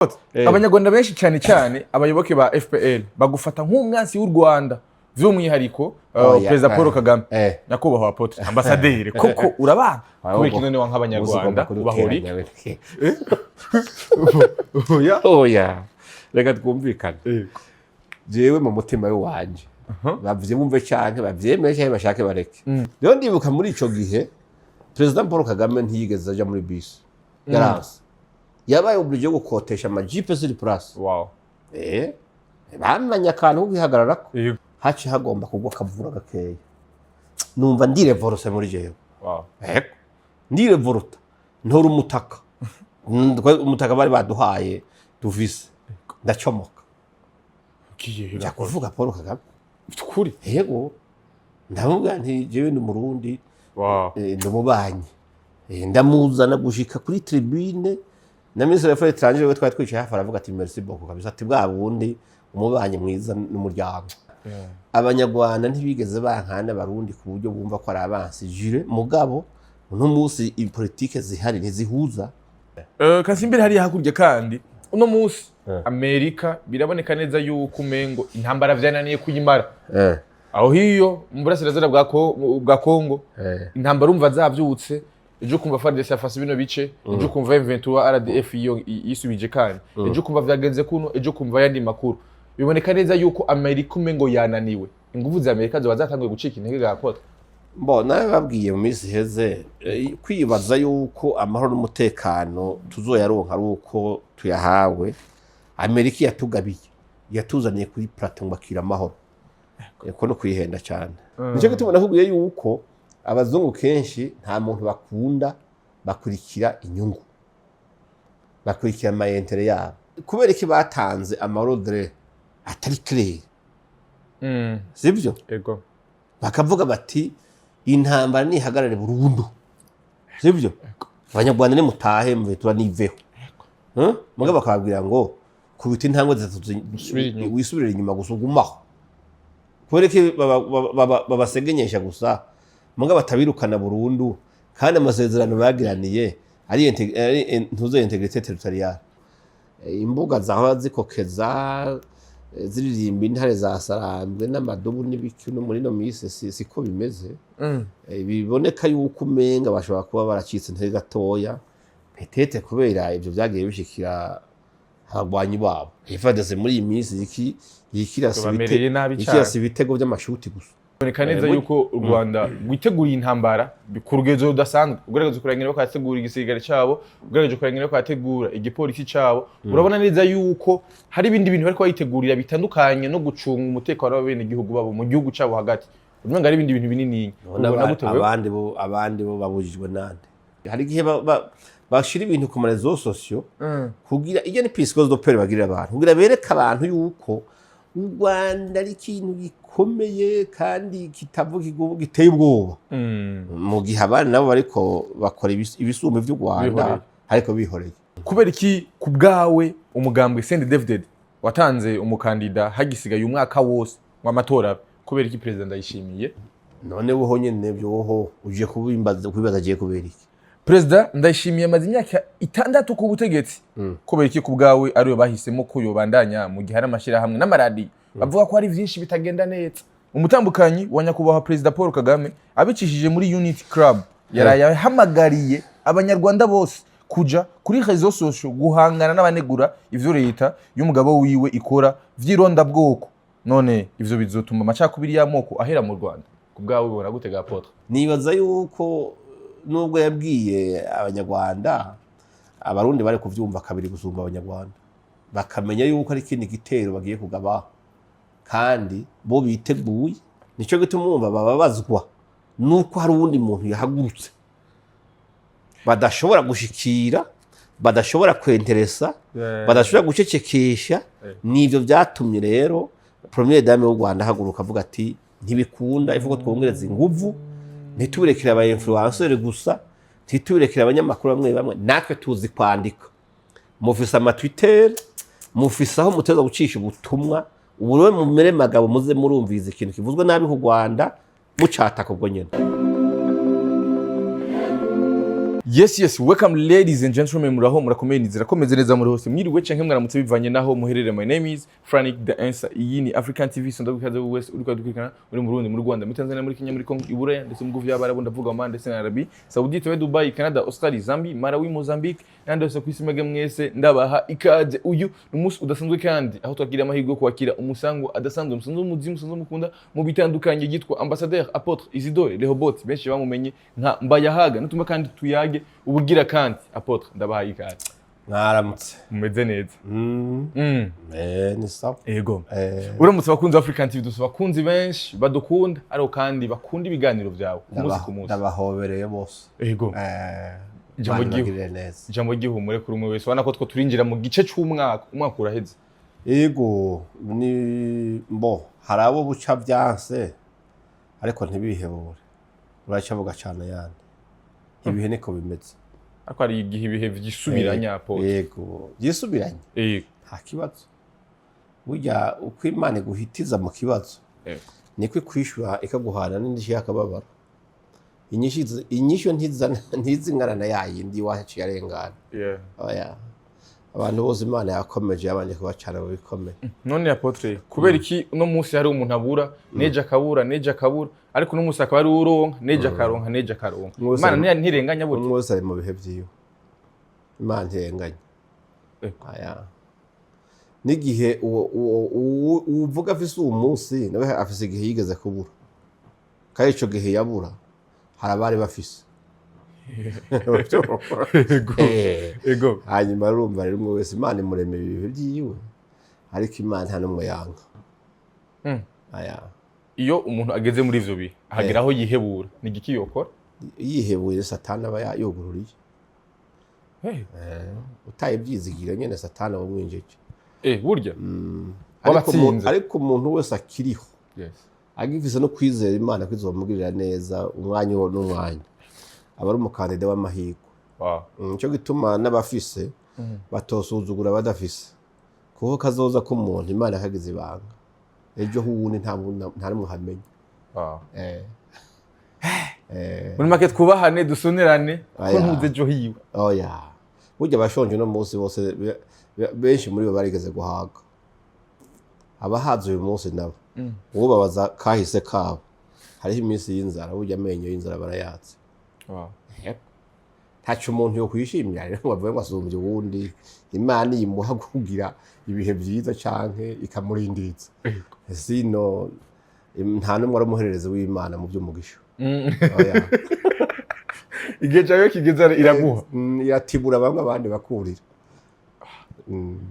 Abanyarwanda benshi, cyane cyane abayoboke ba FPR, bagufata nk'umwansi w'u Rwanda, by'umwihariko Oya, Perezida Paul Kagame. Nyakubahwa apôtre ambasaderi, koko urabana kubera iki none wa nk'Abanyarwanda ubahora iki? Oya. Oya, reka twumvikane. Jewe mu mutima w'iwanje, bavyumve canke bavyemere canke bashake bareke, rero ndibuka muri ico gihe Perezida Paul Kagame ntiyigeze aja muri bisi, yaranse, yabaye obligé yo gukotesha amajipe sur place. Bamanye akantu ko kwihagararako. Haci hagomba kugwa akavura gakeya, numva ndirevorose muri jewe. Ego, ndirevoluta, ntora umutaka. Umutaka bari baduhaye duvise, ndacomoka. Ugiye Nja kuvuga Paul Kagame. Kuri? Yego, ndavuga nti jewe ndi Umurundi, ndi umubanyi. Ndamuzana gushika kuri tribune na ministre des Affaires étrangères we twari twicaye hafi, aravuga ati: "Merci beaucoup kabisa", ati: "Bwa bundi umubanyi mwiza n'umuryango." Abanyarwanda ntibigeze bankana Abarundi ku buryo bumva ko ari abansi jure, mugabo uno munsi politike zihari ntizihuza. Kasimbere hariya hakurya, kandi uno munsi Amerika biraboneka neza yuko umengo intambara vyananiye kuyimara aho hiyo mu burasirazuba bwa Kongo. Intambara umva zavyutse ejo, kumva FARDC yafase bino bice ejo, kumva M23 RDF iyo yisubije, kandi ejo kumva vyagenze kuno, ejo kumva yandi makuru. Biboneka neza yuko Amerika umengo yananiwe. Inguvu za Amerika zoba zatanguye gucika intege ga apôtre? Bo nawe babwiye mu minsi iheze, kwibaza yuko amahoro n'umutekano tuzoyaronka ari uko tuyahawe. Amerika yatugabiye, yatuzaniye kuri plateau ngo akira amahoro. Ko no kwihenda cyane. Nicyo gituma nakubwiye yuko abazungu kenshi nta muntu bakunda, bakurikira inyungu, bakurikira ama intérêts yabo. Kubera iki batanze ama ordres atari clair? Sibyo? Ego. Bakavuga bati: "Intambara nihagarare burundu", sibyo? "Abanyarwanda nimutahe, muvetura niveho." Huh? Mugabo bakababwira ngo kubita intambwe zitatu Usubire inyuma. Wisubirire inyuma gusa, ugumaho. Kubera ko babasegenyesha gusa, mugabo batabirukana burundu, kandi amasezerano bagiraniye ari ntuze intégrité territoriale. Imbuga zahora zikokeza, ziririmba intare za Sarambwe n'amadubu n'ibiki, no muri ino minsi siko bimeze. Biboneka yuko umenga bashobora kuba baracitse intege gatoya, peut-être kubera ivyo vyagiye bishikira abagwanyi babo. FARDC muri iyi minsi yikirasa Bamereye nabi cane. Yikirasa ibitego vy'amashuti gusa. Biboneka neza yuko u Rwanda rwiteguriye intambara ku rugero rudasanzwe. Ugerageje kureba ingene bariko barategura igisirikare cabo, ugerageje kureba ingene bariko barategura igipolisi cabo, urabona neza yuko hari ibindi bintu bariko bayitegurira bitandukanye no gucunga umutekano w'abenegihugu babo mu gihugu cabo hagati. Umenga hari ibindi bintu binini. None Ubona gute wewe? Abandi bo babujijwe nande? Hari igihe bashira ibintu ku ma réseaux sociaux kugira iyo ni psychose de peur bagirira abantu, kugira bereke abantu yuko u Rwanda ari ikintu gikomeye kandi kitavuga, giteye ubwoba, mu gihe abandi nabo bariko bakora ibisumba vy'u Rwanda. Bihoreye. Ariko bihoreye. Kubera iki ku bwawe umugambwe CNDD-FDD watanze umukandida hagisigaye umwaka wose w'amatora abe? Kubera iki Perezida Ndayishimiye? None buho nyene vyoho uje kubibaza agiye kubera iki? Perezida Ndayishimiye amaze imyaka 6 ku butegetsi. Kubera iki ku bwawe ariwe bahisemo ko yobandanya, mu gihe hari amashyirahamwe n'amaradiyo bavuga ko hari vyinshi bitagenda neza? Umutambukanyi wa nyakubahwa Perezida Paul Kagame abicishije muri Unity Club yaraye ahamagariye Abanyarwanda bose kuja kuri réseaux sociaux guhangana n'abanegura ivyo leta y'umugabo wiwe ikora vy'irondabwoko. None ivyo bizotuma amacakubiri y'amoko ahera mu Rwanda ku bwawe? Ubona gute ga apôtre? Nibaza yuko nubwo yabwiye Abanyarwanda, Abarundi bari kuvyumva kabiri gusumba Abanyarwanda, bakamenya yuko ari ikindi gitero bagiye kugaba kandi bo biteguye. Nico gituma wumva bababazwa nuko hari uwundi muntu yahagurutse badashobora gushikira, badashobora kwenteresa, badashobora gucecekesha. Nivyo vyatumye rero première dame w'u Rwanda ahaguruka avuga ati: "Ntibikunda, ivuga twongereza inguvu, ntitubirekere aba influenceur gusa, ntitubirekere abanyamakuru bamwe bamwe, natwe tuzi kwandika, mufise ama Twitter, mufise aho muteza gucisha ubutumwa. Ubu rero mumere magabo, muze murumviriza ikintu kivuzwe nabi ku Rwanda, mucataka ubwo nyene." Yes, welcome ladies and gentlemen, muraho, murakomeye, nizera ko meze neza muri hose. Mwiriwe canke mwaramutse bivanye naho muherereye. My name is Frank the Answer. Iyi ni African TV, sonda gukaze wese uriko dukurikirana uri mu Burundi, mu Rwanda, muri Tanzania, muri Kenya, muri Congo, i Buraya ndetse mu bihugu by'Abarabu, ndavuga Oman ndetse na Arabie Saoudite, Dubai, Canada, Australia, Zambia, Malawi, Mozambique n'ahandi hose ku isi, mwebwe mwese ndabaha ikaze. Uyu ni umunsi udasanzwe kandi aho twagira amahirwe yo kwakira umusango adasanzwe, umusanzu w'umuzimu, umusanzu mukunda mu bitandukanye, yitwa Ambassadeur Apôtre Isidore Rehoboth, benshi bamumenye nka Mbayahaga. Nutuma kandi tuyage ubugira kandi. Apôtre, ndabahaye ikaze. Mwaramutse. Mumeze neza? Ni sawa. Ego. Uramutse abakunzi ba African TV, dufite abakunzi benshi badukunda ariko kandi bakunda ibiganiro byawe ku munsi ku munsi. Ndabahobereye bose. Ego. Ijambo Imana ry'ihu. ibagirire neza. Ijambo ry'ihumure kuri umwe wese, ubona ko two turinjira mu gice c'umwaka, umwaka uraheze. Ego, ni bo hari abo buca byanse, ariko ntibihebure, uraca bugacana yandi, ibihe niko bimeze. Ariko hari igihe ibihe vyisubiranya, Apôtre. Yego, byisubiranye. Nta kibazo, burya uko Imana iguhitiza mu kibazo niko ikwishura, ikaguhana n'indishyi y'akababaro. Inyishu ntizingana na ya yindi waciye arengana. Oya, abantu bose Imana yakomeje yabanje kubacana mu bikomeye. None Apôtre, kubera iki uno munsi hari umuntu abura, nejo akabura, nejo akabura, ariko uno munsi akaba ari uronka, nejo akaronka, nejo akaronka? Mwese Imana ntirenganya burya? Umwe wese ari mu bihe vyiwe, Imana ntirenganya. Aya n'igihe uwo uvuga afise uwo munsi, nawe afise igihe yigeze kubura, kandi ico gihe yabura hari abari bafise. Ego. Ego. Hanyuma urumva rero, umwe wese Imana imuremera ibihe vyiwe, ariko Imana nta n'umwe yanga. Aya. Iyo umuntu ageze muri ivyo bihe, ahagera aho yihebura, ni igiki yokora? Yihebuye, Satani aba yugururiye. Utaye ibyizigiro nyene, Satani aba amwinjije. Burya Ariko wabatsinze. Ariko umuntu wese akiriho, agifise no kwizera Imana ko izomugirira neza umwanya uwo n'umwanya, aba ari umukandida w'amahirwe. Nico gituma n'abafise batosuzugura abadafise, kuko kazoza k'umuntu Imana kagize ibanga, ejo h'uwundi nta n'umwe uhamenya. Muri make twubahane, dusonerane, ko Aya. ntuze ejo hiwe. Oya, burya abashonje uno munsi bose, benshi muri bo barigeze guhaga. Abahaze uyu munsi nabo uwo babaza kahise kabo, hariho iminsi y'inzara, burya amenyo y'inzara barayatse. Ntaco umuntu yo kwishimira rero ngo avuge ngo asumbye uwundi. Imana imuha kugira ibihe vyiza canke ikamurindiriza. Sino nta n'umwe ari umuhererezi w'Imana mu by'umugisha. Oya. Igihe cyawe kigeze iraguha. Iratibura bamwe, abandi bakurira.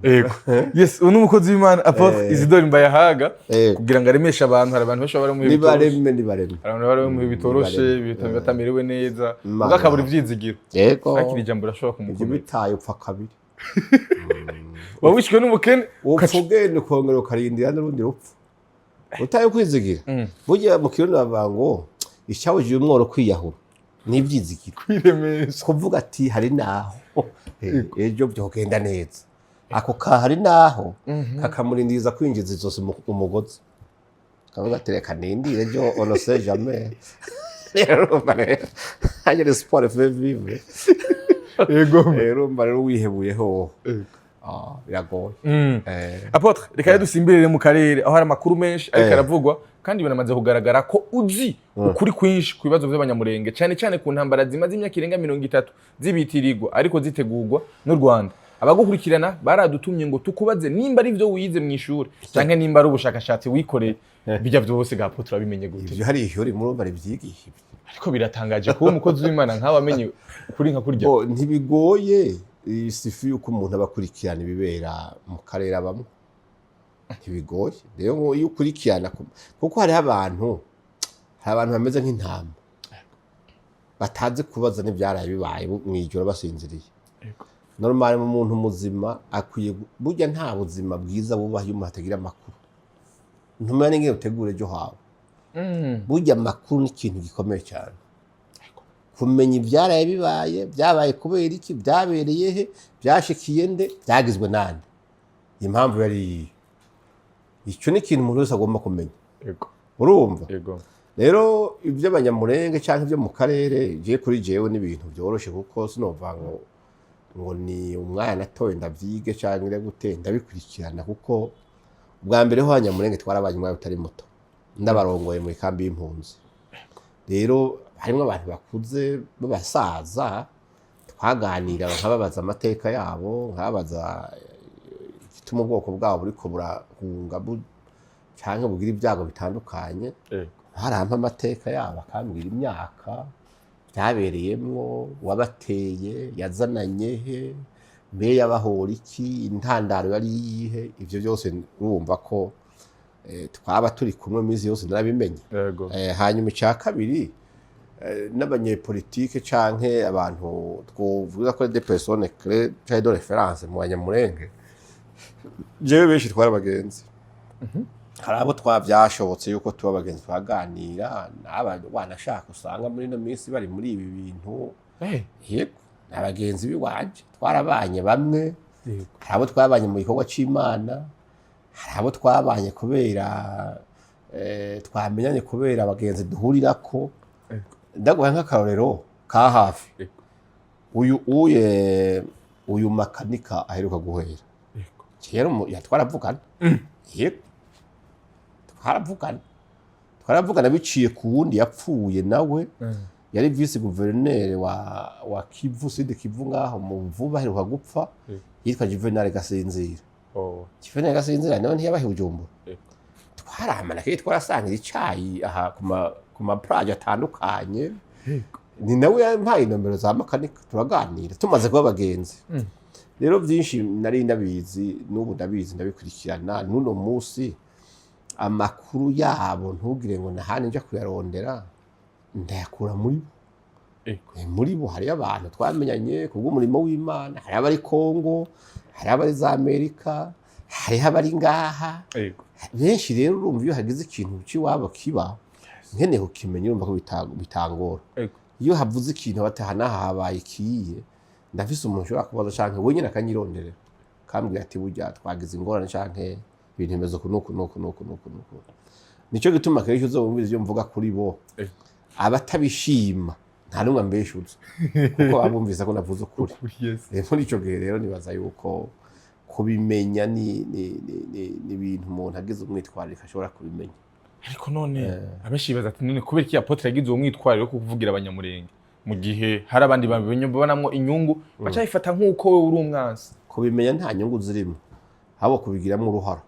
Ego, yes, uyu ni umukozi w'Imana Apôtre Isidore Mbayahaga, kugira ngo aremeshe abantu. Hari abantu benshi baba bari mu bihe bitoroshe. Nibareme, nibareme. Hari abantu bari mu bihe bitoroshe, Nibareme. batamerewe neza, Imana. ubwo akabura ivyizigiro. Ariko iri jambo rirashobora Ibyo kumukomeza. bitaye upfa kabiri. Waba wishwe n'umukene. Upfa ugenda ukongera ukarindira n'urundi rupfu utaye kwizigira. Burya mu Kirundi bavuga ngo icyabujije umworo kwiyahura n'ibyizigiro. Kwiremesha. Kuvuga ati hari naho ejo byogenda neza, ako ka hari naho kakamurindiriza kwinjiza izosi mu mugozi, kavuga ati reka nindire ejo, on ne sait jamais. Rero urumva rero hanyuma l'espoir fait vivre. Rero urumva rero wihebuye hoho, biragoye. Apôtre, reka rero dusimbirire mu karere aho hari amakuru menshi ariko aravugwa, kandi binamaze kugaragara ko uzi ukuri kwinshi ku bibazo by'Abanyamurenge, cyane cyane ku ntambara zimaze imyaka irenga 30 zibitirirwa ariko zitegurwa n'u Rwanda. Abagukurikirana baradutumye ngo tukubaze nimba ari byo wize mu ishuri cyangwa nimba ari ubushakashatsi wikoreye. Bijya byose ga Apôtre, urabimenye gute? Ivyo hari ishuri murumva rivyigisha? Ariko biratangaje kuba umukozi w'Imana nkawe amenye ukuri nka kurya. Bo, ntibigoye, isifi yuko umuntu aba akurikirana ibibera mu karere abamo, ntibigoye rero ngo iyo ukurikirana, kuko hariho abantu, hari abantu bameze nk'intama batazi kubaza n'ibyaraye bibaye mw'ijoro basinziriye. Normal mu muntu muzima akwiye burya nta buzima bwiza bubaho iyo umuntu atagira amakuru, ntumenya n'ingene utegura ejo hawe. Burya amakuru ni ikintu gikomeye cyane, kumenya ibyaraye bibaye, byabaye kubera iki, byabereye he, byashikiye nde, byagizwe nande, impamvu yari iyihe. Icyo ni ikintu umuntu wese agomba kumenya. Urumva? Yego. Rero iby'Abanyamurenge cyangwa ibyo mu karere, je kuri jewe n'ibintu byoroshe, kuko sinova ngo ni umwanya natoye ndavyige cyangwa gute. Ndabikurikirana kuko ubwa mbere ho Abanyamurenge twarabanye umwanya utari muto, ndabarongoye mu ikambi y'impunzi. Rero harimo abantu bakuze b'abasaza twaganira, nkababaza amateka yabo, nkababaza igituma ubwoko bwabo buriko burahunga canke bugira ibyago bitandukanye. Barampa amateka yabo, bakambwira imyaka byabereyemwo, wabateye yazananye he, mbe yabahora iki, intandaro yari iyihe. Ivyo byose urumva ko twaba turi kumwe iminsi yose, narabimenye. Hanyuma icya kabiri, n'abanyepolitike canke abantu twovuga ko ari des personnes clés canke de référence mu Banyamurenge, jewe benshi twari abagenzi. Hari abo twavyashobotse yuko tuba abagenzi, twaganira n'aba wanashaka usanga muri ino minsi bari muri ibi bintu. Yego, ni abagenzi b'iwanje, twarabanye bamwe. Hari abo twabanye mu gikorwa c'Imana, hari abo twabanye kubera twamenyanye kubera abagenzi duhurirako. Ndaguha nk'akarorero ka hafi. Uyu uye uyu Makanika aheruka guhera kera, twaravugana. Yego, twaravugana biciye ku wundi yapfuye, nawe yari vice gouverneur wa Kivu, Sud Kivu, ngaho mu vuba aheruka gupfa, yitwa Juvenal Gasinzira. Juvenal Gasinzira nawe ntiyabahe Bujumbura. Twaramana kenshi, twarasangira icayi aha ku ma plage atandukanye. Ni nawe yampaye inomero za Makanika, turaganira, tumaze kuba abagenzi. Rero byinshi nari ndabizi, n'ubu ndabizi, ndabikurikirana n'uno munsi. Amakuru yabo ntugire ngo nahandi nja kuyarondera, ndayakura muri bo. Muri bo hariyo abantu twamenyanye kubw'umurimo w'Imana, hariho abari Kongo, hariho abari za Amerika, hariho abari ngaha benshi. Rero urumva iyo hagize ikintu cy'iwabo kiba nkeneye kukimenya, urumva ko bitangora. Iyo havuze ikintu bati aha n'aha habaye ikiye, ndafise umuntu ushobora kubaza canke we nyene akanyironderera, kambwira ati burya twagize ingorane canke ibintu bimeze uku n'uku n'uku n'uku n'uku n'uku. Nico gituma kenshi uzobumviriza ivyo mvuga kuri bo, abatabishima nta n'umwe ambeshuza, kuko baba bumvise ko navuze ukuri. Muri ico gihe rero nibaza yuko kubimenya ni ibintu umuntu agize umwitwarariko ashobora kubimenya. Ariko none abenshi bibaza ati none kubera iki apôtre yagize uwo mwitwarire wo kuvugira Abanyamurenge mu gihe hari abandi babibonamwo inyungu, baca bifata nk'uko wowe uri umwansi? Kubimenya nta nyungu zirimo, ahubwo kubigiramo uruhara.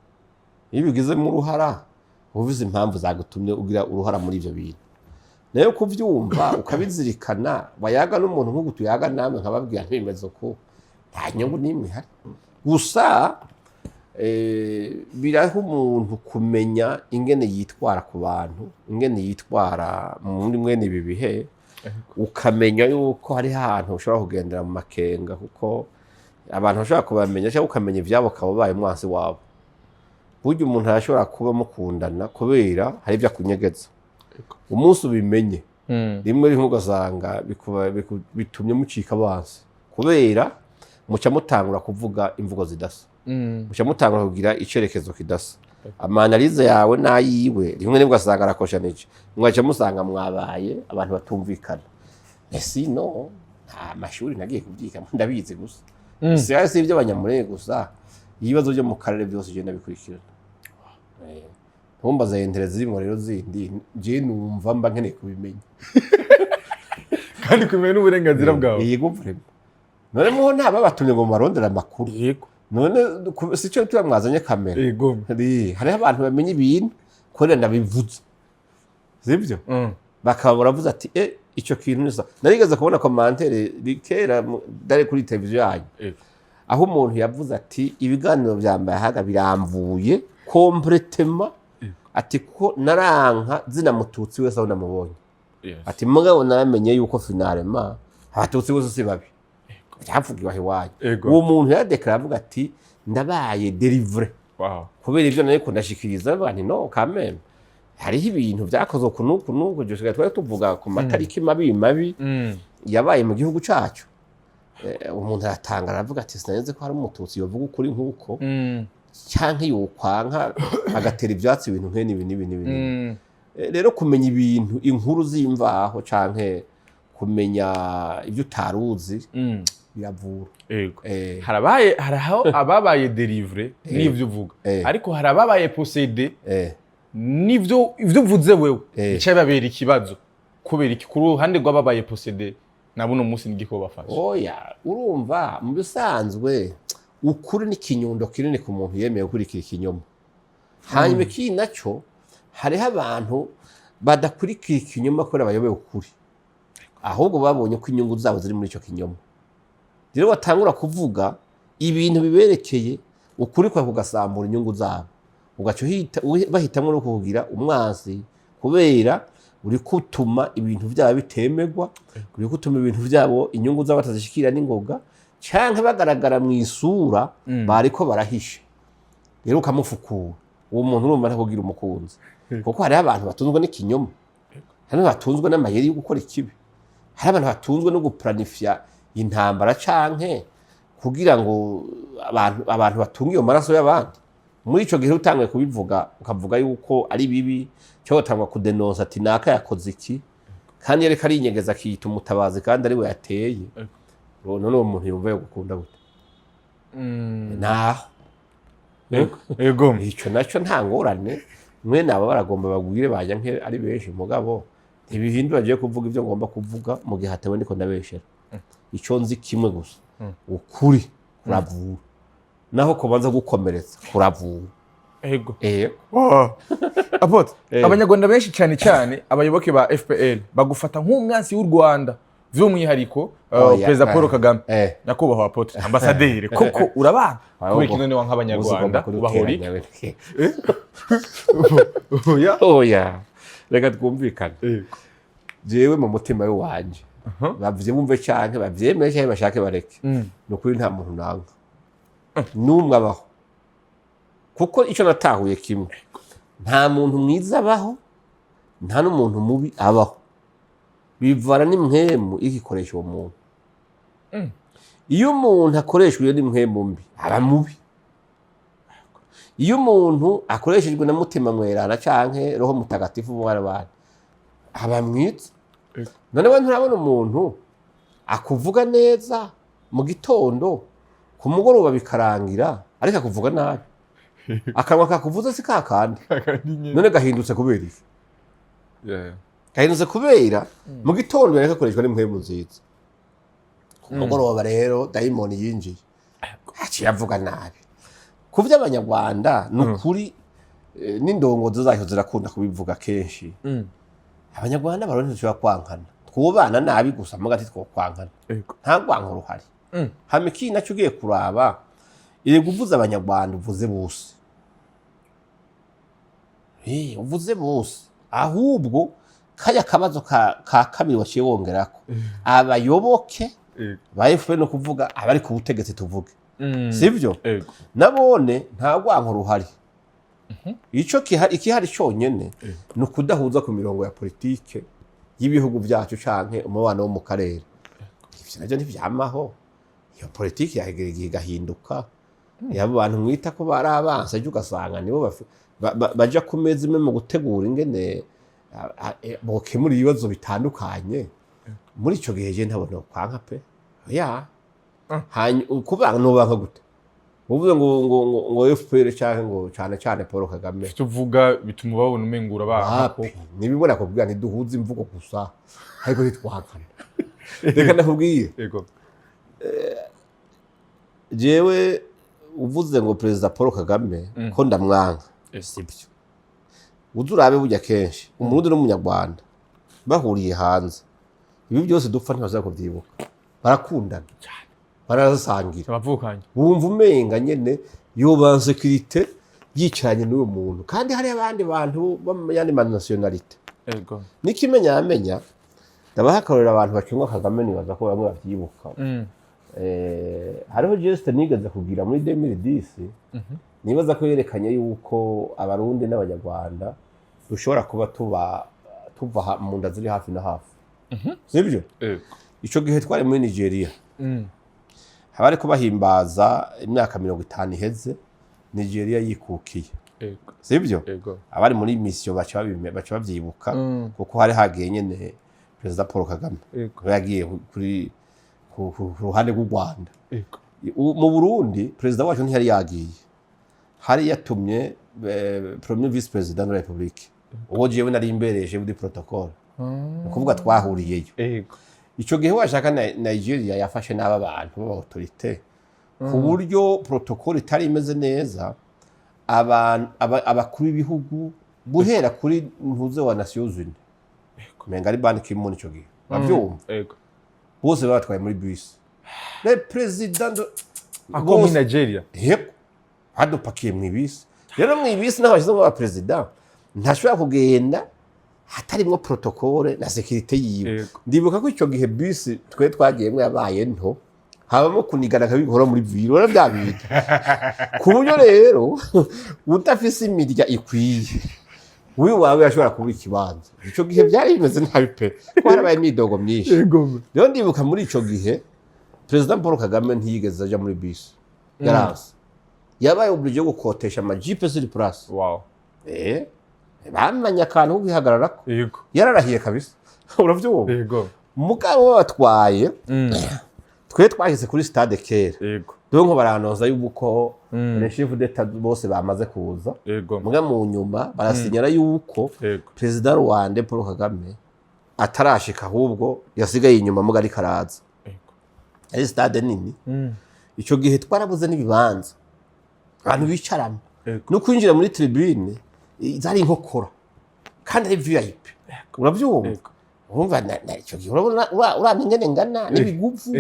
Iyo ubigizemo uruhara, uba uzi impamvu zagutumye ugira uruhara muri ibyo bintu. Nayo kubyumva ukabizirikana, wayaga n'umuntu nk'uku tuyaga namwe, nkababwira ntibimeze uko, nta nyungu n'imwe ihari. Gusa biraha umuntu kumenya ingene yitwara ku bantu, ingene yitwara muri mwene ibi bihe, ukamenya yuko hariho ahantu ushobora kugendera mu makenga, kuko abantu bashobora kubamenya, cyangwa ukamenya ibyabo ukaba ubaye umwansi wabo. Burya umuntu arashobora kuba mukundana kubera hari ibyo akunyegeza, umunsi ubimenye rimwe rimwe ugasanga bitumye mucika abansi, kubera muca mutangura kuvuga imvugo zidasa, muca mutangura kugira icerekezo kidasa, ama analyses yawe n'ayiwe rimwe rimwe ugasanga arakoshanije, mwaca musanga mwabaye abantu batumvikana. Ese no nta mashuri nagiye kubyiga, ndabizi gusa. Si iby'Abanyamurenge gusa, ibibazo byo mu karere byose ugenda bikurikirana. Ntumbaze intérêts zirimo rero zindi, je numva mba nkeneye kubimenya. Kandi kumenya n'uburenganzira bwawe. Yego, vraiment. None muho nta babatumye ngo mubarondere amakuru? Yego. None si cyo tuba mwazanye kamera? Yego. Hariho abantu bamenya ibintu kubera ndabivuze, sibyo? Bakaba baravuze ati icyo kintu ni sa. Narigeze kubona commentaire kera dare kuri televiziyo yanyu, aho umuntu yavuze ati ibiganiro bya Mbayahaga biramvuye complètement, ati ko naranka zina mututsi wese aho namubonye. Ati mugabo naramenye yuko finalement Abatutsi bose si babi, byavugiwe aho iwanyu. Uwo muntu yaradekara avuga ati ndabaye délivré kubera ibyo nariko ndashikiriza. Bavuga nti no kameme hariho ibintu vyakozwe uku n'uku n'uku, dusigaye twari tuvuga ku matariki mabi mabi yabaye mu gihugu cacu. Umuntu aratangara aravuga ati sinari ko hari umututsi yovuga ukuri nk'uko, canke yokwanka agatera ivyatsi ibintu nkene ibi n'ibi n'ibi n'ibi. Rero kumenya ibintu, inkuru z'imvaho, canke kumenya ibyo utaruzi biravura. Harabaye, haraho ababaye délivrés n'ivyo uvuga, ariko hari ababaye possédés n'ivyo ivyo uvuze wewe, bica bibabera ikibazo. Kubera iki? Ku ruhande rw'ababaye possédés nabo, uno munsi nigiko bafasha? Oya, urumva, mu bisanzwe ukuri ni ikinyundo kinini ku muntu yemeye gukurikira ikinyoma. Hanyuma ikindi nacyo, hariho abantu badakurikira ikinyoma kubera bayobewe ukuri, ahubwo babonye ko inyungu zabo ziri muri icyo kinyoma. Rero batangura kuvuga ibintu biberekeye, ukuri kwawe kugasambura inyungu zabo, ugaca bahitamwo no kukugira umwansi, kubera uri kutuma ibintu byabo bitemerwa, uri gutuma ibintu byabo, inyungu zabo batazishikira n'ingoga, canke bagaragara mu isura bariko barahisha. Rero ukamufukura uwo muntu, urumva ntakugira umukunzi, kuko hariho abantu batunzwe n'ikinyoma, hari abantu batunzwe n'amayeri yo gukora ikibi, hari abantu batunzwe no guplanifya intambara, canke kugira ngo abantu batunge iyo maraso y'abandi. Muri ico gihe utanguye kubivuga, ukavuga yuko ari bibi, cyangwa ugatangwa kudenonsa ati naka yakoze iki, kandi yariko arinyegeza akiyita umutabazi kandi ari we yateye, none uwo muntu yumva yo gukunda gute? Naho ico naco nta ngorane, mwene abo baragomba bagwire bajya nke ari benshi, mugabo ntibihindura agiye kuvuga ibyo ngomba kuvuga mu gihe hatewe ndiko ndabeshera. Ico nzi kimwe gusa, ukuri kuravura, naho kubanza gukomeretsa kuravura. Apôtre, abanyarwanda benshi, cyane cyane abayoboke ba FPR, bagufata nk'umwansi w'u Rwanda, by'umwihariko Oya, Perezida Paul Kagame. Nyakubahwa Apôtre Ambasaderi, koko urabana? Kubera iki none wanka abanyarwanda, ubahora iki? Oya. Oya, reka twumvikane. Jewe mu mutima w'iwanje, bavyumve canke bavyemere canke bashake bareke, ni ukuri nta muntu nanga n'umwe abaho, kuko icyo natahuye kimwe, nta muntu mwiza abaho, nta n'umuntu mubi abaho. Bivana n'impwemu igikoresha uwo muntu. Iyo umuntu akoreshejwe n'impwemu mbi, aba mubi. Iyo umuntu akoreshejwe na Mutima Mwerana canke Roho Mutagatifu w'abana, aba mwiza. None we nturabona umuntu akuvuga neza mu gitondo, ku mugoroba bikarangira ariko akuvuga nabi? Akanwa kakuvuze si kakandi. None gahindutse kubera iki? Gahindutse kubera mu gitondo yariko akoreshwa n'impwemu nziza, ku mugoroba rero dayimoni yinjiye, aciye avuga nabi. Ku by'abanyarwanda, ni ukuri, n'indongozi zacyo zirakunda kubivuga kenshi. Abanyarwanda barundi ntidushobora kwankana, twubana nabi gusa, muga ntitwokwankana. Nta rwanko ruhari. Hama ikindi nacyo ugiye kuraba, erega uvuze abanyarwanda uvuze bose. Uvuze bose. Ahubwo kaya kabazo ka kabiri waciye wongerako abayoboke ba FPR, no kuvuga abari ku butegetsi tuvuge, sivyo? Ego. Nabone nta rwanko ruhari. Ico ikihari cyonyene ni ukudahuza ku mirongo ya politike y'ibihugu byacu canke umubano wo mu karere. Ivyo navyo ntivyamaho, iyo politike yahegera igihe igahinduka. Yabo bantu mwita ko bari abansi, ejo ugasanga nibo baja ku meza imwe mu gutegura ingene bokemura ibibazo bitandukanye. Muri ico gihe je ntabona kwanka pe ya. Kubanka nobanka gute? Uvuze ngo FPR canke ngo cane cane Paul Kagame. Ivyo uvuga bituma babona umengura banka. Wapi, nibibona kubwira ntiduhuze imvugo gusa, ariko ntitwankana. Reka ndakubwiye. Ego. Jewe uvuze ngo Perezida Paul Kagame ko ndamwanka, sibyo. Uze urabe, burya kenshi Umurundi n'Umunyarwanda bahuriye hanze, ibi byose dupfa ntibaza kubyibuka, barakundana, barasangira. Abavukanye. Wumva umenga nyene yoba sécurité yicaranye n'uwo muntu, kandi hari abandi bantu bo mu yandi ma nationalité. N'ikimenyamenya, ndabaha akarorero, abantu bakinwa Kagame, nibaza ko bamwe bavyibuka. Hariho geste nigeze kugira muri 2010, nibaza ko yerekanye yuko Abarundi n'Abanyarwanda dushobora kuba tuba tuva mu nda ziri hafi na hafi, sibyo? Ego. Ico gihe twari muri Nigeria, haba ariko bahimbaza imyaka 50 iheze Nigeria yikukiye. Sibyo? Ego. Abari muri mission baca bavyibuka, kuko hari hagiye nyene Perezida Paul Kagame. Yagiye kuri ku ruhande rw'u Rwanda. Mu Burundi perezida wacu ntiyari yagiye, hari yatumye premier vice-président de la République, uwo jewe nari imbereje muri protocole, ni ukuvuga twahuriyeyo. Ico gihe washaka Nigeria yafashe n'aba bantu b'aba autorité ku buryo protocole itari imeze neza. Abakuru b'ibihugu guhera kuri ntuze wa Nations Unies, menga ari Ban Ki-moon ico gihe, uravyumva? Ego. Bose babatwaye muri bus, le président de Ako muri Nigeria? Yego, badupakiye mu ibisi. Rero mu ibisi naho bashyizemo abaperezida, ntashobora kugenda hatarimwo protocole na sécurité yiwe. Ndibuka ko icyo gihe bisi twe twagiyemwo yabaye nto, habamo kunigana akabikora muri ville, urabona bya bintu, ku buryo rero udafise imirya ikwiye wiwawe yashobora kubura ikibanza. Icyo gihe byari bimeze nabi pe, ko harabaye imyidogo myinshi. Rero ndibuka muri ico gihe Perezida Paul Kagame ntiyigeze aja muri bisi, yaranse, yabaye obligé yo gukotesha amajipe sur place. Bamanye akantu ko kwihagararako. Yararahiye kabisa, uravyumva? Ego. Mugabo babatwaye, twe twashyize kuri stade kera. Donc baranoza yuko les chefs d'État bose bamaze kuza. Muga mu nyuma barasinyara yuko Perezida Rwanda Paul Kagame atarashika, ahubwo yasigaye inyuma, muga ariko araza. Ari stade nini. Ico gihe twarabuze n'ibibanza abantu bicaramo. No kwinjira muri tribune zari inkokora kandi ari VIP, uravyumva? Ego. Urumva ico gihe urabona uramye ingene ngana n'ibiguvu,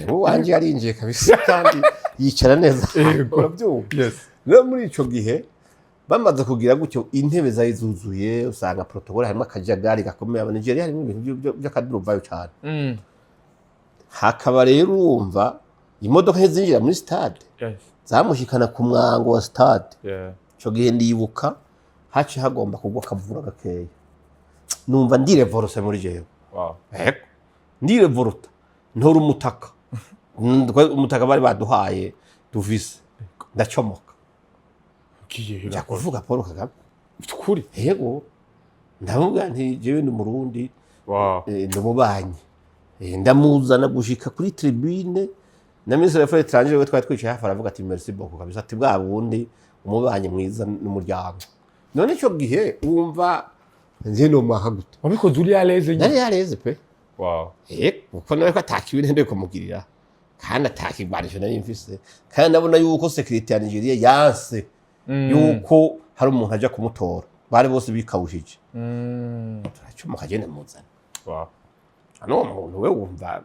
uwanje yarinjiye kabisa kandi yicara neza. Uravyumva? Yes. Rero muri ico gihe bamaze kugira gutyo, intebe zari zuzuye, usanga protocole harimo akajagari gakomeye. Aba Nigeria harimo ibintu by'akaduruvayo cyane. Hakaba rero urumva imodoka ntizinjira muri stade, zamushikana ku mwango wa stade. Ico gihe ndibuka haciye hagomba kugwa akavura gakeya, numva ndirevorose muri jewe. Ego, ndirevoruta, ntora umutaka. Umutaka bari baduhaye duvise, ndacomoka. Ugiye Nja kuvuga Paul Kagame. Kuri? Yego, ndavuga nti jewe ndi Umurundi, ndi umubanyi. Ndamuzana gushika kuri tribune, na ministre des Affaires étrangères we twari twicaye hafi aravuga ati: "Merci beaucoup kabisa", ati: "Bwa bundi umubanyi mwiza n'umuryango." None ico gihe wumva nje nomaha gute? Wabikoze uri à l'aise nyine? Nari yareze pe. Kuko nawe ko atakibi ntende kumugirira kandi atakigwanisho nari mfise, kandi ndabona yuko sécurité ya Nigeria yanse yuko hari umuntu aja kumutora, bari bose bikawushije. Turacomoka, agenda muzana. Hano uwo muntu we wumva.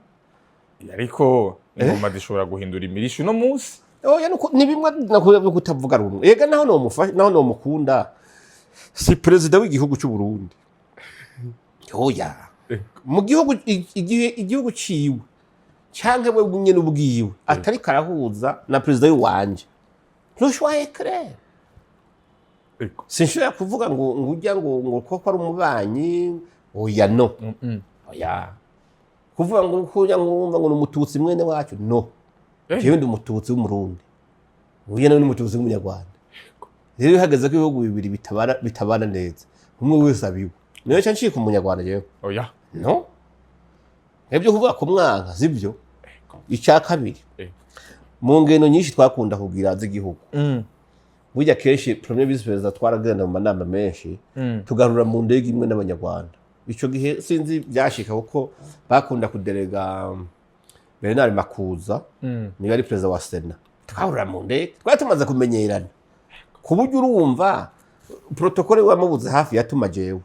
Ariko ingoma zishobora guhindura imirisho uno munsi. Oya, ni bimwe nakuze byo kutavuga rumwe. Ega naho nomufasha, naho nomukunda, si perezida w'igihugu cy'u Burundi. Oya, mu gihugu igihe igihugu ciwe canke we nyene ubwiwe atari karahuza na perezida w'iwanje, le choix est clair. Sinshobora kuvuga ngo ujya ngo koko ari umubanyi, oya, no. Oya, kuvuga ngo kujya ngo wumva ngo ni Umututsi mwene wacu, no. Jewe ndi Umututsi w'Umurundi, uyu nawe ni Umututsi w'Umunyarwanda. Rero iyo hageze ko ibihugu bibiri bitabana neza, umwe wese abiwe, niyo nca ncika Umunyarwanda jewe? Oya. No, ibyo kuvuga ku mwanka sibyo. Icya kabiri, mu ngendo nyinshi twakunda kugira z'igihugu, burya kenshi premier vice président twaragenda mu manama menshi, tugarura mu ndege imwe n'Abanyarwanda. Ico gihe sinzi byashika, kuko bakunda kuderega Bernard Makuza, niwe ari perezida wa Sena, twahurira mu ndege, twari tumaze kumenyerana ku buryo urumva protocole wamubuze hafi yatuma jewe.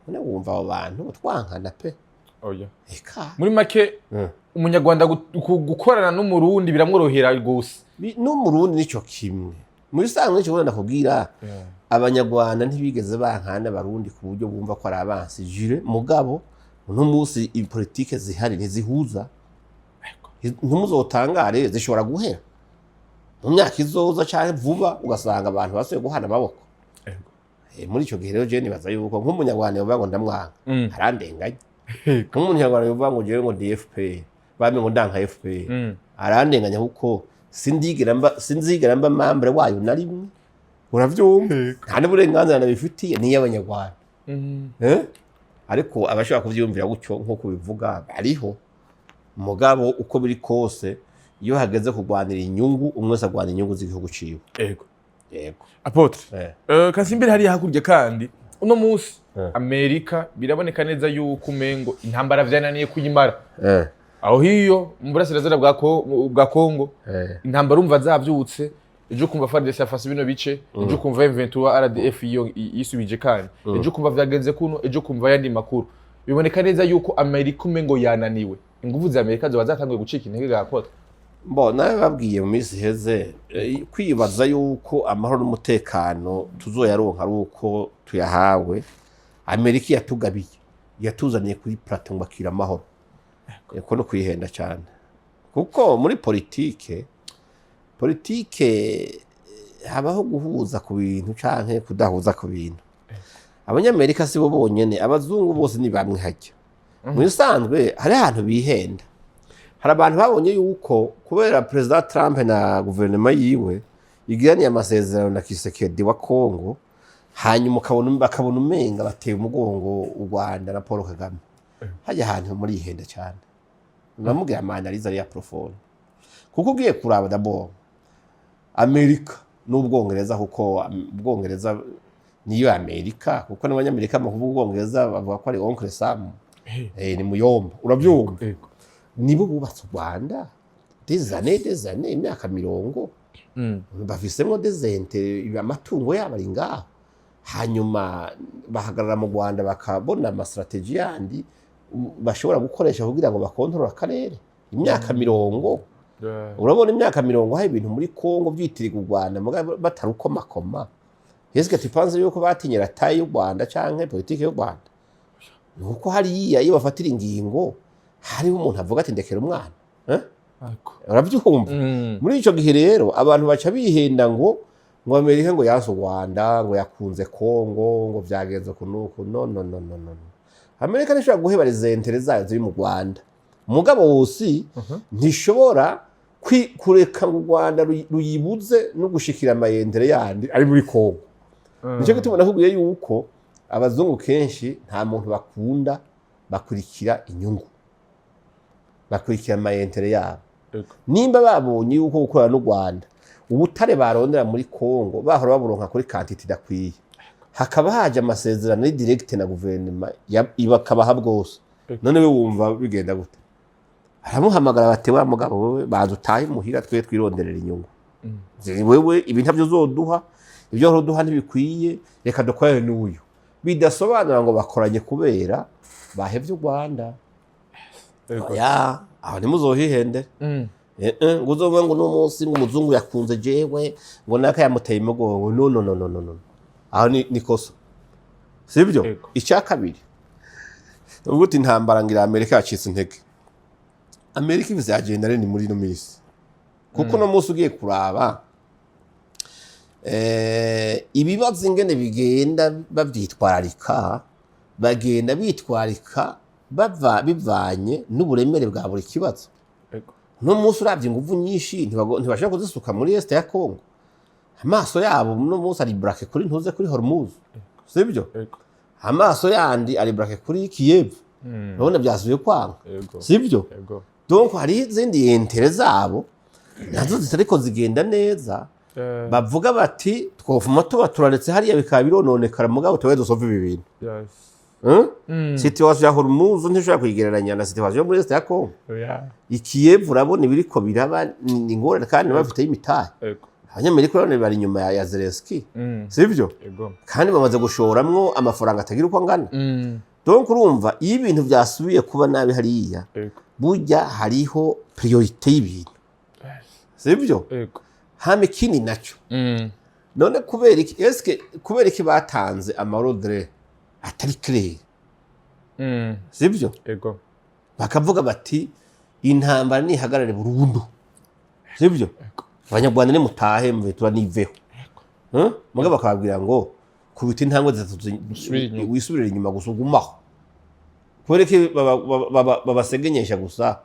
None wumva abo bantu twankana pe? Oya. Eka. Muri make, Umunyarwanda gukorana n'Umurundi biramworohera rwose. N'Umurundi nico kimwe. Muri sanzwe nico ubona ndakubwira, Abanyarwanda ntibigeze bankana Abarundi ku buryo bumva ko ari abansi jure. Mugabo uno munsi politike zihari ntizihuza. Ntimuzotangare, zishobora guhera mu myaka izoza canke vuba, ugasanga abantu basubiye guhana amaboko. Muri ico gihe rero jewe nibaza yuko nk'Umunyarwanda yovuga ngo ndamwanga, arandenganya. Nk'Umunyarwanda yovuga ngo jewe ngo ndi FPR, bamwe ngo ndanka FPR, arandenganya, kuko sinzigera mba membre wayo na rimwe. Uravyumva, nta n'uburenganzira nabifitiye, ni iy'Abanyarwanda. Eh? Ariko abashobora kuvyiyumvira gutyo nk'uko bivuga bariho. Mugabo uko biri kose, iyo hageze kurwanira inyungu, umwe wese arwanira inyungu z'igihugu ciwe. Yego. Apôtre, Kasimbere, hariya hakurya kandi uno munsi Amerika biraboneka neza yuko umengo intambara vyananiye kuyimara aho hiyo mu burasirazuba bwa Kongo. Intambara umva zavyutse ejo, kumva FARDC yafashe bino bice ejo, kumva M23 RDF iyo yisubije kandi ejo, kumva vyagenze kuno ejo, kumva yandi makuru. Biboneka neza yuko Amerika umengo yananiwe. Inguvu za Amerika zoba zatanguye gucika intege ga Apôtre? Bo nawe babwiye mu minsi iheze, kwibaza yuko amahoro n'umutekano tuzoyaronka ari uko tuyahawe. Amerika yatugabiye, yatuzaniye kuri plateau ngo akira amahoro, ko no kwihenda cyane, kuko muri politike habaho guhuza ku bintu canke kudahuza ku bintu. Abanyamerika si bo bonyene, abazungu bose ni bamwe. Hajya mu bisanzwe hari ahantu bihenda. Hari abantu babonye yuko kubera Perezida Trump na guverinoma yiwe igiraniye amasezerano na Tshisekedi wa Congo, hanyuma bakabona umenga bateye umugongo u Rwanda na Paul Kagame. Hajya ahantu muri ihenda cyane, namubwiye ama analyse ari ya profonde, kuko ugiye kuraba d'abord Amerika n'Ubwongereza, kuko Ubwongereza niyo Amerika, kuko n'Abanyamerika mu kuvuga Ubwongereza bavuga ko ari Oncle Sam, ni muyomba, urabyumva? Yego. Nibo bubatse u Rwanda des années, des années, imyaka mirongo. Bafisemwo des intérêts, amatungo yabo ari ngaho. Hanyuma bahagarara mu Rwanda, bakabona ama stratégies yandi bashobora gukoresha kugira ngo bakontorore akarere imyaka 50. Urabona imyaka 50 hari ibintu muri Kongo byitirirwa u Rwanda mugabo batarukomakoma. Est-ce que tu penses yuko batinyira taille y'u Rwanda canke politike y'u Rwanda? Ni uko hariya iyo bafatira ingingo hariho umuntu avuga ati: "Ndekera umwana", eh? Urabyumva? Muri ico gihe rero abantu baca bihenda ngo Amerika ngo yanse u Rwanda, ngo yakunze Kongo, ngo vyagenze uku nuku. No, no, no, no, no. Amerika ntishobora guheba les intérêts zayo ziri mu Rwanda, mugabo wosi ntishobora kureka ngo u Rwanda ruyibuze no gushikira ama intérêts yandi ari muri Kongo. Nicyo gituma nakubwiye yuko abazungu kenshi nta muntu bakunda, bakurikira inyungu, bakurikira ama intérêts yabo. Nimba babonye yuko gukorana n'u Rwanda, ubutare barondera muri Kongo bahora baburonka kuri quantité idakwiye, hakaba haje amasezerano direct na guverinoma bakabaha bwose, none we wumva bigenda gute? Baramuhamagara bati: "Wa mugabo wewe, banza utahe muhira, twe twironderera inyungu. Wewe ibi ntabyo uzoduha, ibyo wahora uduha ntibikwiye, reka dukorane n'uyu." Bidasobanura ngo bakoranye kubera bahevye u Rwanda. Ya, aho ntimuzohihendere. Ngo uzovuge ngo uno munsi ngo umuzungu yakunze jewe, ngo naka yamuteye umugongo. No, no, no, no, no, no, aho ni kosa, sibyo? Yego. Icya kabiri, ubwo uti intambara ngira Amerika yacitse intege. Amerika ifise agenda nini muri ino minsi, kuko uno munsi ugiye kuraba ibibazo ingene bigenda bavyitwararika, bagenda bitwarika bava bivanye n'uburemere bwa buri kibazo. Uno munsi uravye inguvu nyinshi ntibashobora kuzisuka muri Est ya Congo. Amaso yabo uno munsi ari braqué kuri ntuze, kuri Hormuz, sibyo? Yego. Amaso yandi ari braqué kuri Kiev. Urabona byasubiye kwanga, sibyo? Yego. Donc hari izindi intérêts zabo nazo zitariko zigenda neza. Bavuga bati: "Twofuma tuba turaretse hariya bikaba birononekara, mugabo tube dusove ibi bintu." Situation ya Hormuz ntishobora kuyigereranya na situation yo muri Est ya Congo. I Kiev urabona ibiriko biraba ni ingorane, kandi bafite imitahe. Abanyamerika urabona bari inyuma ya Zelensky, sibyo? Yego. Kandi bamaze gushoramwo amafaranga atagira uko angana. Donc urumva iyo ibintu byasubiye kuba nabi hariya, burya hariho priorité y'ibintu, sibyo? Yego. Hama ikindi naco, none kubera iki, eske kubera iki batanze ama ordres atari clair, sibyo? Yego. Bakavuga bati: "Intambara nihagarare burundu", sibyo? "Abanyarwanda nimutahe, mubitura niveho." Mugabo bakababwira ngo kubita intambwe zitatu Usubire inyuma. Wisubirire inyuma gusa, ugumaho. Kubera iki babasegenyesha gusa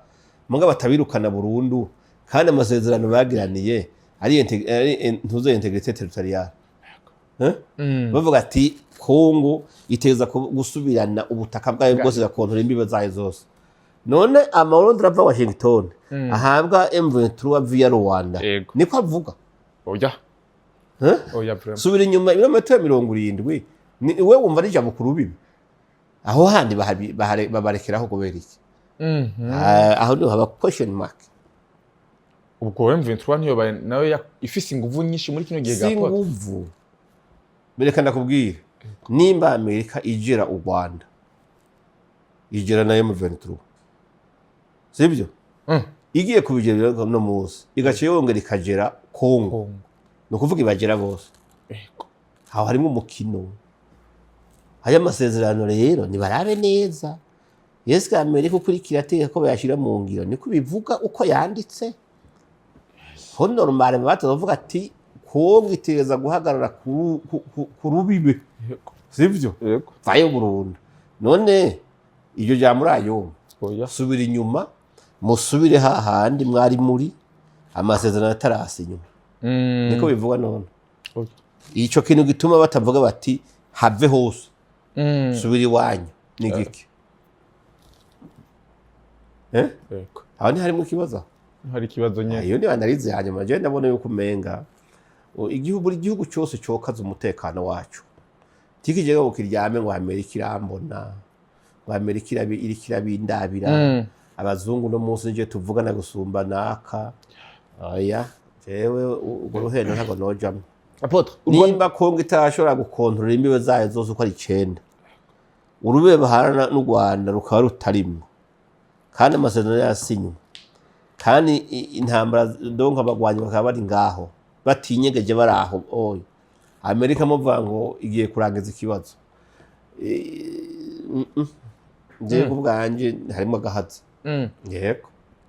mugabo batabirukana burundu, kandi amasezerano bagiraniye ari ntuze, intégrité territoriale? Eh? Bavuga ati Kongo iteza gusubirana ubutaka bwayo bwose, igakontora imbibe zayo zose. None ama ordres ava Washington ahabwa M23 via Rwanda, niko avuga? Oya. Eh? Oya, vraiment. Subira inyuma ibirometero 70, ni we wumva ari ijambo ku rubibi aho handi babarekeraho kubera iki? Ah, aho niho haba question mark. Ubwo M23 niyo nawe ifise inguvu nyinshi muri kino gihe Si ga Paul? Nguvu, bereka ndakubwira, nimba Amerika igera u Rwanda, igera na M23, sibyo? Igiye kubigera no munsi, igaca yongera ikagera Kongo. Kongo. Ni ukuvuga ibagera bose. Aho harimo umukino. Aya masezerano rero nibarabe neza yesu Amerika ukurikira ategeka ko bayashyira mu ngiro, niko bivuga uko yanditse ho. Normal batavuga ati Kongo itegereza guhagarara ku rubibe, sivyo? Yego. Vayo burundu. None iryo jambo urayumva? Oya. Subira inyuma, musubire hahandi mwari muri amasezerano atarasinywa. Niko bivuga none? Oya. Ico kintu gituma batavuga bati have hose, subira iwanyu, ni giki, eh? Yego. Aho ntiharimo ikibazo? Hari ikibazo nyene. Iyo ni analyse hanyuma je ndabona yuko umenga igihugu, buri gihugu cyose cokaza umutekano wacu, tikije ngo kiryame ngo Amerika irambona, ngo Amerika iriko irabindabira. Abazungu no munsi nje tuvugana gusumba naka. Oya, jewe urwo ruhendo ntabwo nojamwo. Apôtre, u Rwanda Nimba Kongo itarashobora gukontorora imbibe zayo zose uko ari icenda, urube baharana n'u Rwanda rukaba rutarimwo, kandi amasezerano yasinywe, kandi intambara, donc abagwanyi bakaba bari ngaho batinyegeje, bari aho, oya, Amerika muvuga ngo igiye kurangiza ikibazo. Jewe ku bwanje harimo agahazi. Yego.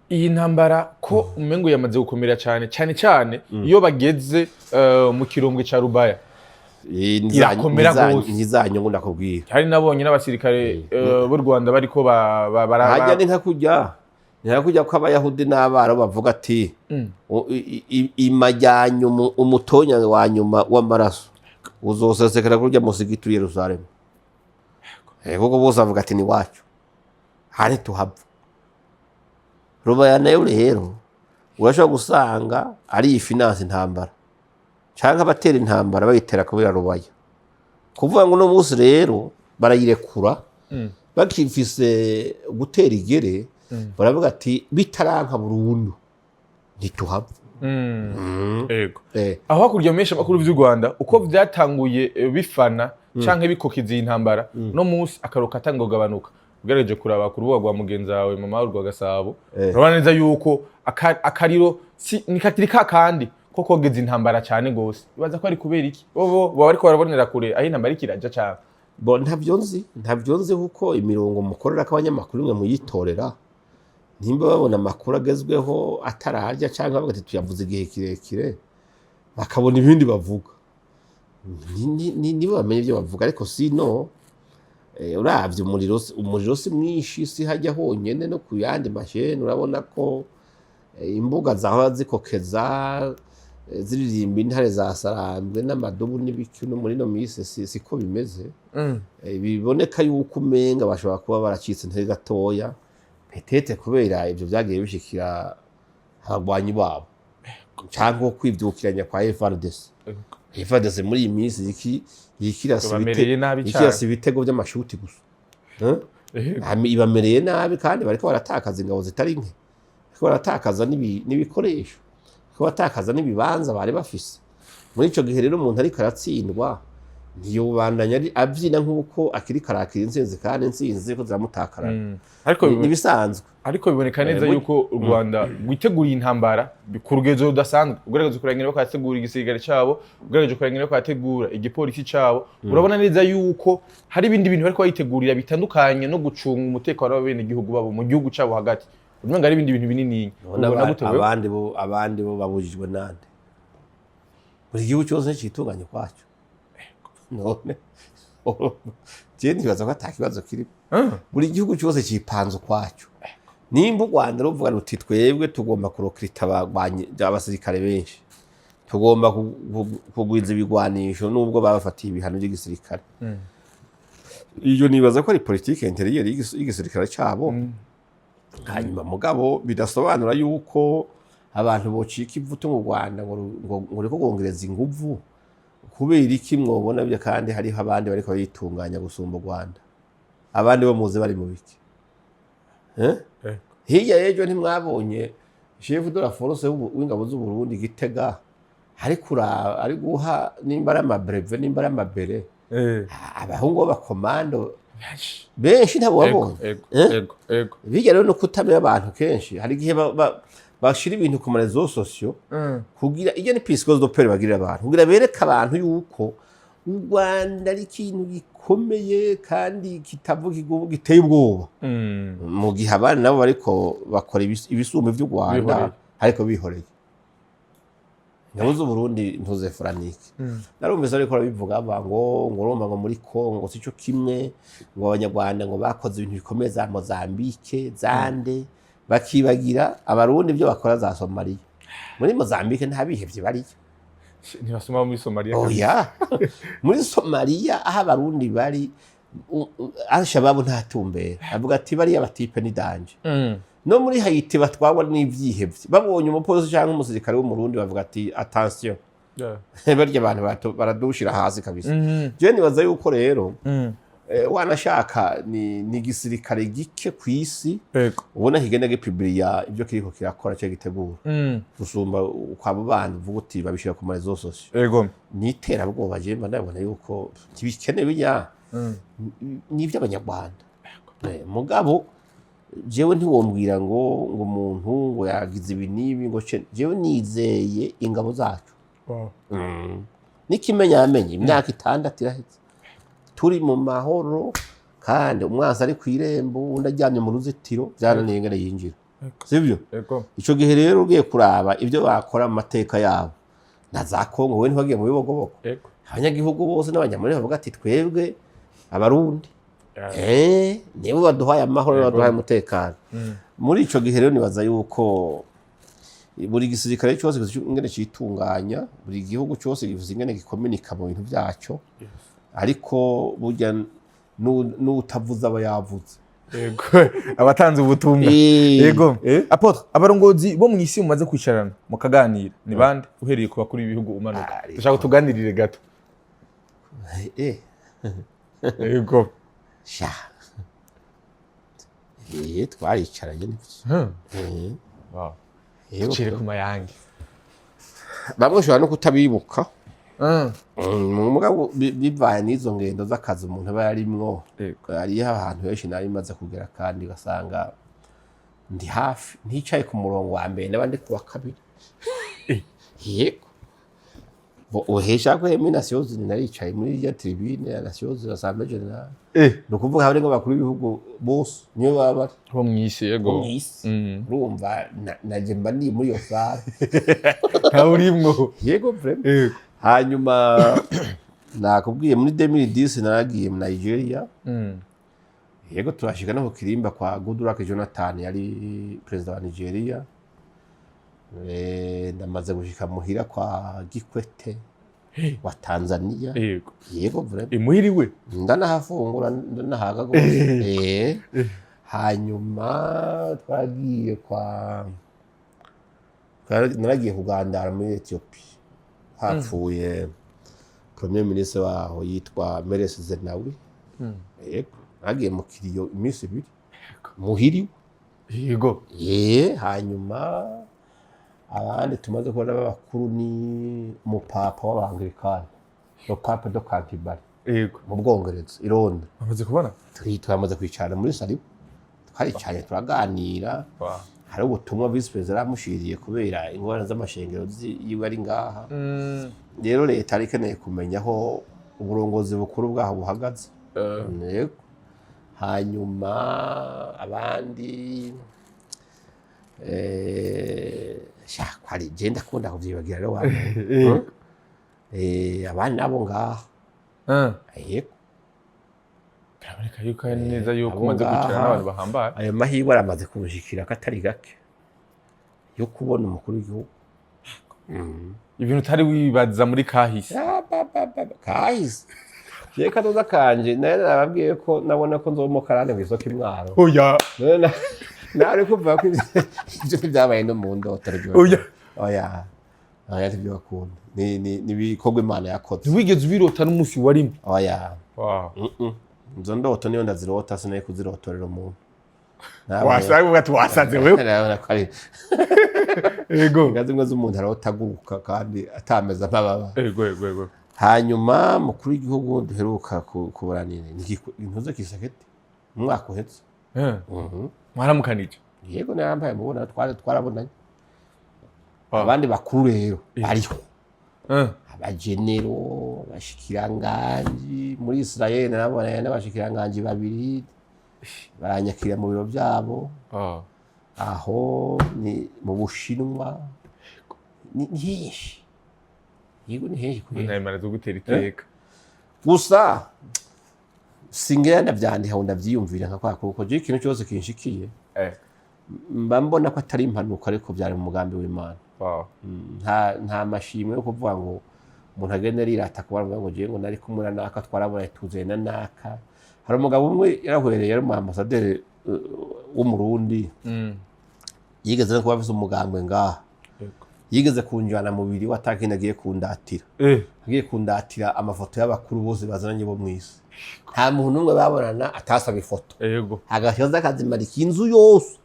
Iyi ntambara ko umengo yamaze gukomera cyane cyane cyane iyo bageze mu kirumbwe ca Rubaya, irakomera gose. Ntizanyungu, ndakubwira. Hari nabonye n'abasirikare b'u Rwanda bariko Hajya ni nka kujya ko Abayahudi n'Abarabu bavuga ati imajyanyuma, umutonya wa nyuma w'amaraso uzosesekera kurya musigiti uri Yerusalemu. Kuko bose bavuga ati ni wacu hari tuhava. Rubaya nayo rero urashobora gusanga ari iyi finance intambara, canke abatera intambara bayitera kubera Rubaya. Kuvuga ngo uno munsi rero barayirekura, bakifise gutera igere, baravuga ati bitaranka burundu ntituhava. Ego. Aho hakurya menshi amakuru vy'u Rwanda uko vyatanguye bifana canke bikokiza iyi ntambara, no munsi akaruka atanga kugabanuka. Ugerageje kuraba ku rubuga rwa mugenzi wawe mama rwa Gasabo, urabona neza yuko akariro si ni kakiri ka kandi ko kogeza intambara cyane gose. Ibaza ko ari kubera iki? Bobo baba bariko barabonera kure aho intambara ikiraja cane? Bo ntavyo nzi kuko imirongo mukorera ko abanyamakuru mwe muyitorera, nimba babona amakuru agezweho atararya, cyangwa bavuga ati tuyavuze igihe kirekire, bakabona ibindi bavuga. Nibo bamenye ibyo bavuga. Ariko sino uravye umuriro si mwinshi, si hajya honyene, no ku yandi mashene urabona ko imbuga zahora zikokeza, ziririmba intare za Sarambwe n'amadubu n'ibiki, no muri no misi siko bimeze. Biboneka yuko umenga bashobora kuba baracitse intege gatoya, peut-être kubera ivyo vyagiye bishikira abagwanyi babo canke kwivyukiranya kwa FARDC. FARDC muri iyi minsi iriko Bamereye nabi cane. irasa ibitego vy'amashuti gusa. Eh? Ibamereye nabi, kandi bariko baratakaza ingabo zitari nke, bariko baratakaza n'ibikoresho, bariko baratakaza n'ibibanza bari bafise. Muri ico gihe rero umuntu ariko aratsindwa ntiyobandanya avyina nk'uko akiri karakira intsinzi, kandi intsinzi ko ziramutakarana. Ariko Nibisanzwe. Ariko biboneka neza yuko u Rwanda rwiteguriye intambara ku rugezo rudasanzwe. Ugerageje kureba ingene bariko barategura igisirikare cabo, ugerageje kureba ingene bariko barategura igipolisi cabo, urabona neza yuko hari ibindi bintu bariko bayitegurira bitandukanye no gucunga umutekano w'abenegihugu babo mu gihugu cabo hagati. Umenga ari ibindi bintu binini. None Ubona gute wewe? Abandi bo babujijwe nande? Buri gihugu cyose citunganye kwacyo. None je nibaza ko ata kibazo kirimo. Buri gihugu cyose cipanze ukwacyo. Nimba u Rwanda ruvuga ruti twebwe tugomba kurokirita abagwanyi, abasirikare benshi, Tugomba kugwiza ibigwanisho nubwo babafatiye ibihano by'igisirikare. Iyo nibaza ko ari politique intérieure y'igisirikare cyabo. Hanyuma mugabo bidasobanura yuko abantu bocika ivutu mu Rwanda ngo riko rwongereza inguvu. Kubera iki mwobona byo, kandi hariho abandi bariko baritunganya gusumba u Rwanda? Abandi bo muzi bari mu biki? Eh? Hirya y'ejo ntimwabonye chef de la force w'ingabo z'u Burundi Gitega ari kuraba, ari guha nimba ari amabrevets, nimba ari amabérets, abahungu b'abakomando benshi? Ntabwo wabonye? Ego. Eh? Ego, ego. Bijya rero no kutamenya abantu kenshi, hari igihe bashira ibintu ku maréseaux sociaux kugira iyo ni psychose de peur bagirira abantu, kugira bereke abantu yuko u Rwanda ari ikintu gikomeye kandi kitavuga igihugu giteye ubwoba, mu gihe abandi nabo bariko bakora ibisumba vy'u Rwanda. Bihoreye. Ariko bihoreye ingabo z'u Burundi ntuze Franike. Narumvise ariko arabivuga, aba ngo urumva ngo muri Congo sico kimwe, ngo Abanyarwanda ngo bakoze ibintu bikomeye za Mozambique zande, bakibagira Abarundi ibyo bakora za Somalia. Muri Mozambique nta bihevye bariyo. Ntibasoma muri Somalia? Oya, muri Somalia aho Abarundi bari, Al-Shabaab ntatumbera, avuga ati bariya batypes ni danger. No muri Haiti batwagwa n'ivyihevye, babonye umupolisi cyangwa umusirikare w'Umurundi bavuga ati attention, barya abantu baradushira hasi kabisa. Je nibaza yuko rero wanashaka ni igisirikare gike ku isi ubona kigenda gipubliya ibyo kiriko kirakora cyo gitegura gusumba ukwabo bandi uvuga uti babishira ku maréseaux sociaux. Ni iterabwoba. Je mba ndabona yuko ntibikenewe nya ni iby'Abanyarwanda. Mugabo jewe ntiwombwira ngo umuntu ngo yagize ibi n'ibi ngo jewe nizeye ingabo zacu. N'ikimenyamenye imyaka 6 iraheze turi mu mahoro, kandi umwansi ari ku irembo, undi aryamye mu ruzitiro, byananiye ingene yinjira, sibyo? Ego. Ico gihe rero ugiye kuraba ibyo bakora mu mateka yabo na za Kongo, we ntibagiye mu Bibogobogo? Ego. Abanyagihugu bose n'Abanyamurenge bavuga ati twebwe Abarundi nibo baduhaye amahoro, nibo baduhaye umutekano. Muri ico gihe rero nibaza yuko buri gisirikare cyose gifise ingene citunganya, buri gihugu cyose gifise ingene gikominika mu bintu byacyo, ariko burya n'utavuze aba yavuze. Ego, abatanze ubutumwa. Yego. Apôtre, abarongozi bo mu isi mumaze kwicarana mukaganira ni bande, uhereye ku bakuru b'ibihugu umanuka? Ariko. Dushaka tuganirire gato. Yego. Sha, twaricaranye nivyo. Yego. Cire ku mayange. Bamwe ushobora no kutabibuka. Mugabo bivanye n'izo ngendo z'akazi umuntu aba yarimwo, hariho ahantu henshi nari maze kugera kandi ugasanga ndi hafi, nticaye ku murongo wa mbere, n'abandi ku wa kabiri. Yego. Uhesha ko muri Nations Unies naricaye muri irya tribune ya Nations Unies, Assemblée Générale. Ni ukuvuga hari nk'abakuru b'ibihugu bose niyo baba bari. Bo mu isi, yego. Bo mw'isi. Urumva naje mba ndi muri iyo salle. Ntawe urimwo. Yego, vraiment. Hanyuma nakubwiye, muri 2010 naragiye mu Nigeria. Yego, turashika no ku kirimba kwa Goodluck Jonathan, yari perezida wa Nigeria. Ndamaze gushika muhira kwa Kikwete wa Tanzania. Yego, vraiment. Imuhiriwe. Ndanahafungura, ndanahaga rwose. Hanyuma twagiye kwa naragiye kugandara muri Ethiopia hapfuye premier ministre waho yitwa Meles Zenawi. Yego, nagiye mu kiriyo iminsi 2 muhiriwe. Ye, hanyuma abandi tumaze kubona b'abakuru ni umupapa w'Abangilikani, le pape de Canterbury, mu Bwongereza, i Londres. Bamaze kubona. Twamaze kwicarana muri salon, twaricaranye turaganira. Hari ubutumwa visi perezida yaramushiriye kubera ingorane z'amashengero yiwe ari ngaha. Rero leta yari ikeneye kumenya aho uburongozi bukuru bwaho buhagaze. Yego. Hanyuma abandi sha kwari je ndakunda kuvyibagira rero wa abandi nabo ngaha. Yego. Biraboneka yuko ari neza yuko abo umaze kwicarana ngaha. n'abantu bahambaye. Ayo mahirwe aramaze kunshikira ko atari gake yo kubona umukuru w'igihugu. Ibintu utari wibaza muri kahise. Ya, ba, ba, ba, ba, kahise jewe kazoza kanje nayo narababwiye ko nabona ko nzoba umukarani kw'isoko imwaro. Oya. None nawe kuvuga ko ivyo ntibyabaye no mu ndoto rwose. Oya. Oya, oya, ntibyakunda, ni ibikorwa Imana yakoze. Ntiwigeze ubirota n'umunsi warimo? Oya. Wow. Izo ndoto niyo ndazirota, sinari kuzirotorera umuntu. Wasanga ati wasaze wewe. Nabona ko ari inka zimwe z'umuntu arota aguruka kandi atameze amababa. Ego ego ego. Hanyuma mukuru w'igihugu duheruka kuburanira ni intuze Tshisekedi mu mwaka uhetse. Mwaramukanije? Yego, narambaye mubona, twari twarabonanye. Wow. Abandi bakuru rero bariho, abagenero, abashikiranganji. Muri Israel narabonanye n'abashikiranganji babiri, baranyakira mu biro byabo. Aho ni mu Bushinwa, ni henshi, yego, ni henshi kubera Ntayimara zo gutera iteka. Gusa singira ndavyandika ngo ndavyiyumvira nka kwa, kuko jewe ikintu cyose kinshikiye mba mbona ko atari impanuka, ariko byari mu mugambi w'Imana. Nta mashimwe yo kuvuga ngo umuntu agenda arirata kuba ngo jewe ngo nari kumwe na naka, twarabona tuzuye na naka. Hari umugabo umwe yarahwereye, yari umu ambassadeur w'Umurundi, yigeze no kuba afise umugambwe ngaha. Yigeze kunjana mu biri watakindi agiye kundatira. Agiye kundatira amafoto y'abakuru bose bazananye bo mw'isi. Nta muntu n'umwe babonana atasaba ifoto. Agashoza akazimarika inzu yose,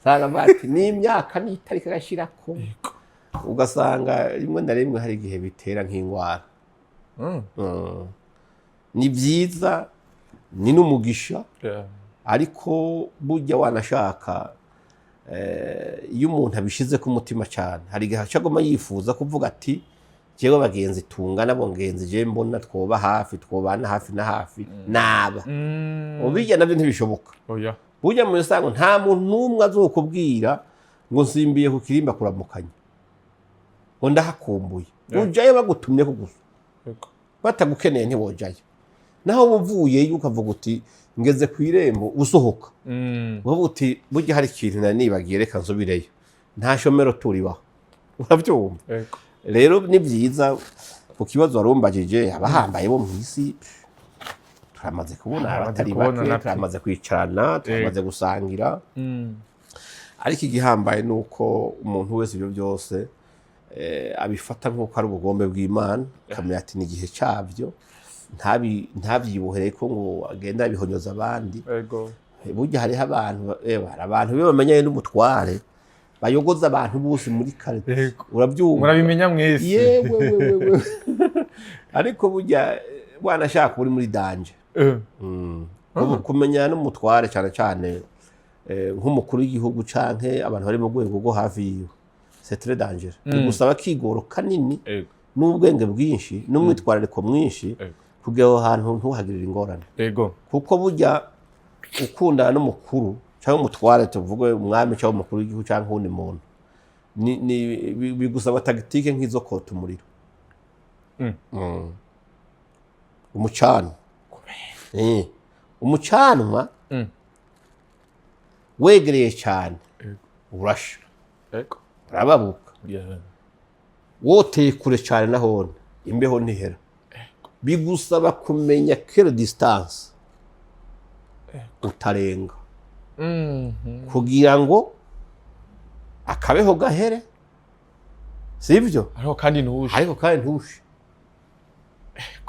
usanga bati n'imyaka n'itariki agashirako. Ugasanga rimwe na rimwe hari igihe bitera nk'indwara. Ni byiza, ni n'umugisha, ariko burya wanashaka, iyo umuntu abishize ku mutima cyane, hari igihe aca aguma yifuza kuvuga ati: "Jewe bagenzi tungana, bongenzi jewe mbona twoba hafi, twobana hafi na hafi naba." Ubijya nabyo ntibishoboka. Oya. Burya mu rusange nta muntu n'umwe azokubwira ngo nsimbiye ku kirimba kuramukanya, ngo ndahakumbuye. Ujayo bagutumye ko gusa. Batagukeneye ntiwojayo. Naho uba uvuyeyo ukavuga uti ngeze ku irembo, usohoka uvuga uti burya hari ikintu nari nibagiye, reka nsubireyo. Nta shomero turibaho, urabyumva? Yego. Rero ni byiza. Ku kibazo warumbajije, abahambaye bo mu isi turamaze kubona Turamaze abatari kubona bake, natwe. turamaze kwicarana, turamaze gusangira. Ariko igihambaye ni uko umuntu wese ibyo byose abifata nk'uko ari ubugombe bw'Imana, akamenya ati ni igihe cyabyo, ntabyibuhere ko ngo agende abihonyoza abandi. Burya hariho abantu, hari abantu iyo bamenyanye n'umutware bayogoza abantu bose muri quartier. Urabyumva? Murabimenya mwese. Yewe we we we, ariko burya wanashaka uri muri danger. Kumenya n'umutware, cyane cyane nk'umukuru w'igihugu canke abantu bari mu rwego rwo hafi yiwe, c'est très dangereux. Bigusaba akigoro kanini n'ubwenge bwinshi n'umwitwarariko mwinshi kugira aho hantu ntuhagirire ingorane. Kuko burya ukundana n'umukuru cyangwa umutware, tuvuge umwami cyangwa umukuru w'igihugu cyangwa uwundi muntu, bigusaba tactique nk'izo kota umuriro. Umucanwa. Umucanwa wegereye cyane urasha, urababuka. Woteye kure cyane nahone imbeho ntihera. Bigusaba kumenya quelle distance utarenga kugira ngo akabeho gahere, sibyo? Ariko kandi ntushe. Ariko kandi ntushe.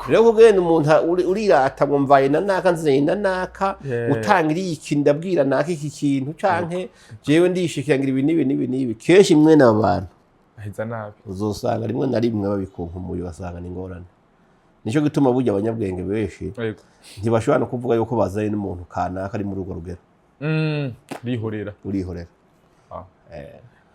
Rero kugenda umuntu urirata ngo mvaye na naka, nzanye na naka, utanga iriya iki, ndabwira naka iki kintu, canke jewe ndishikira ngira ibi n'ibi n'ibi n'ibi, kenshi mwene abo bantu aheza nabi. Uzosanga rimwe na rimwe babikunkumuye, ugasanga ni ingorane. Nicyo gituma burya abanyabwenge benshi ntibashobora no kuvuga yuko bazanye n'umuntu kanaka ari muri urwo rugero. Bihorera. Urihorera.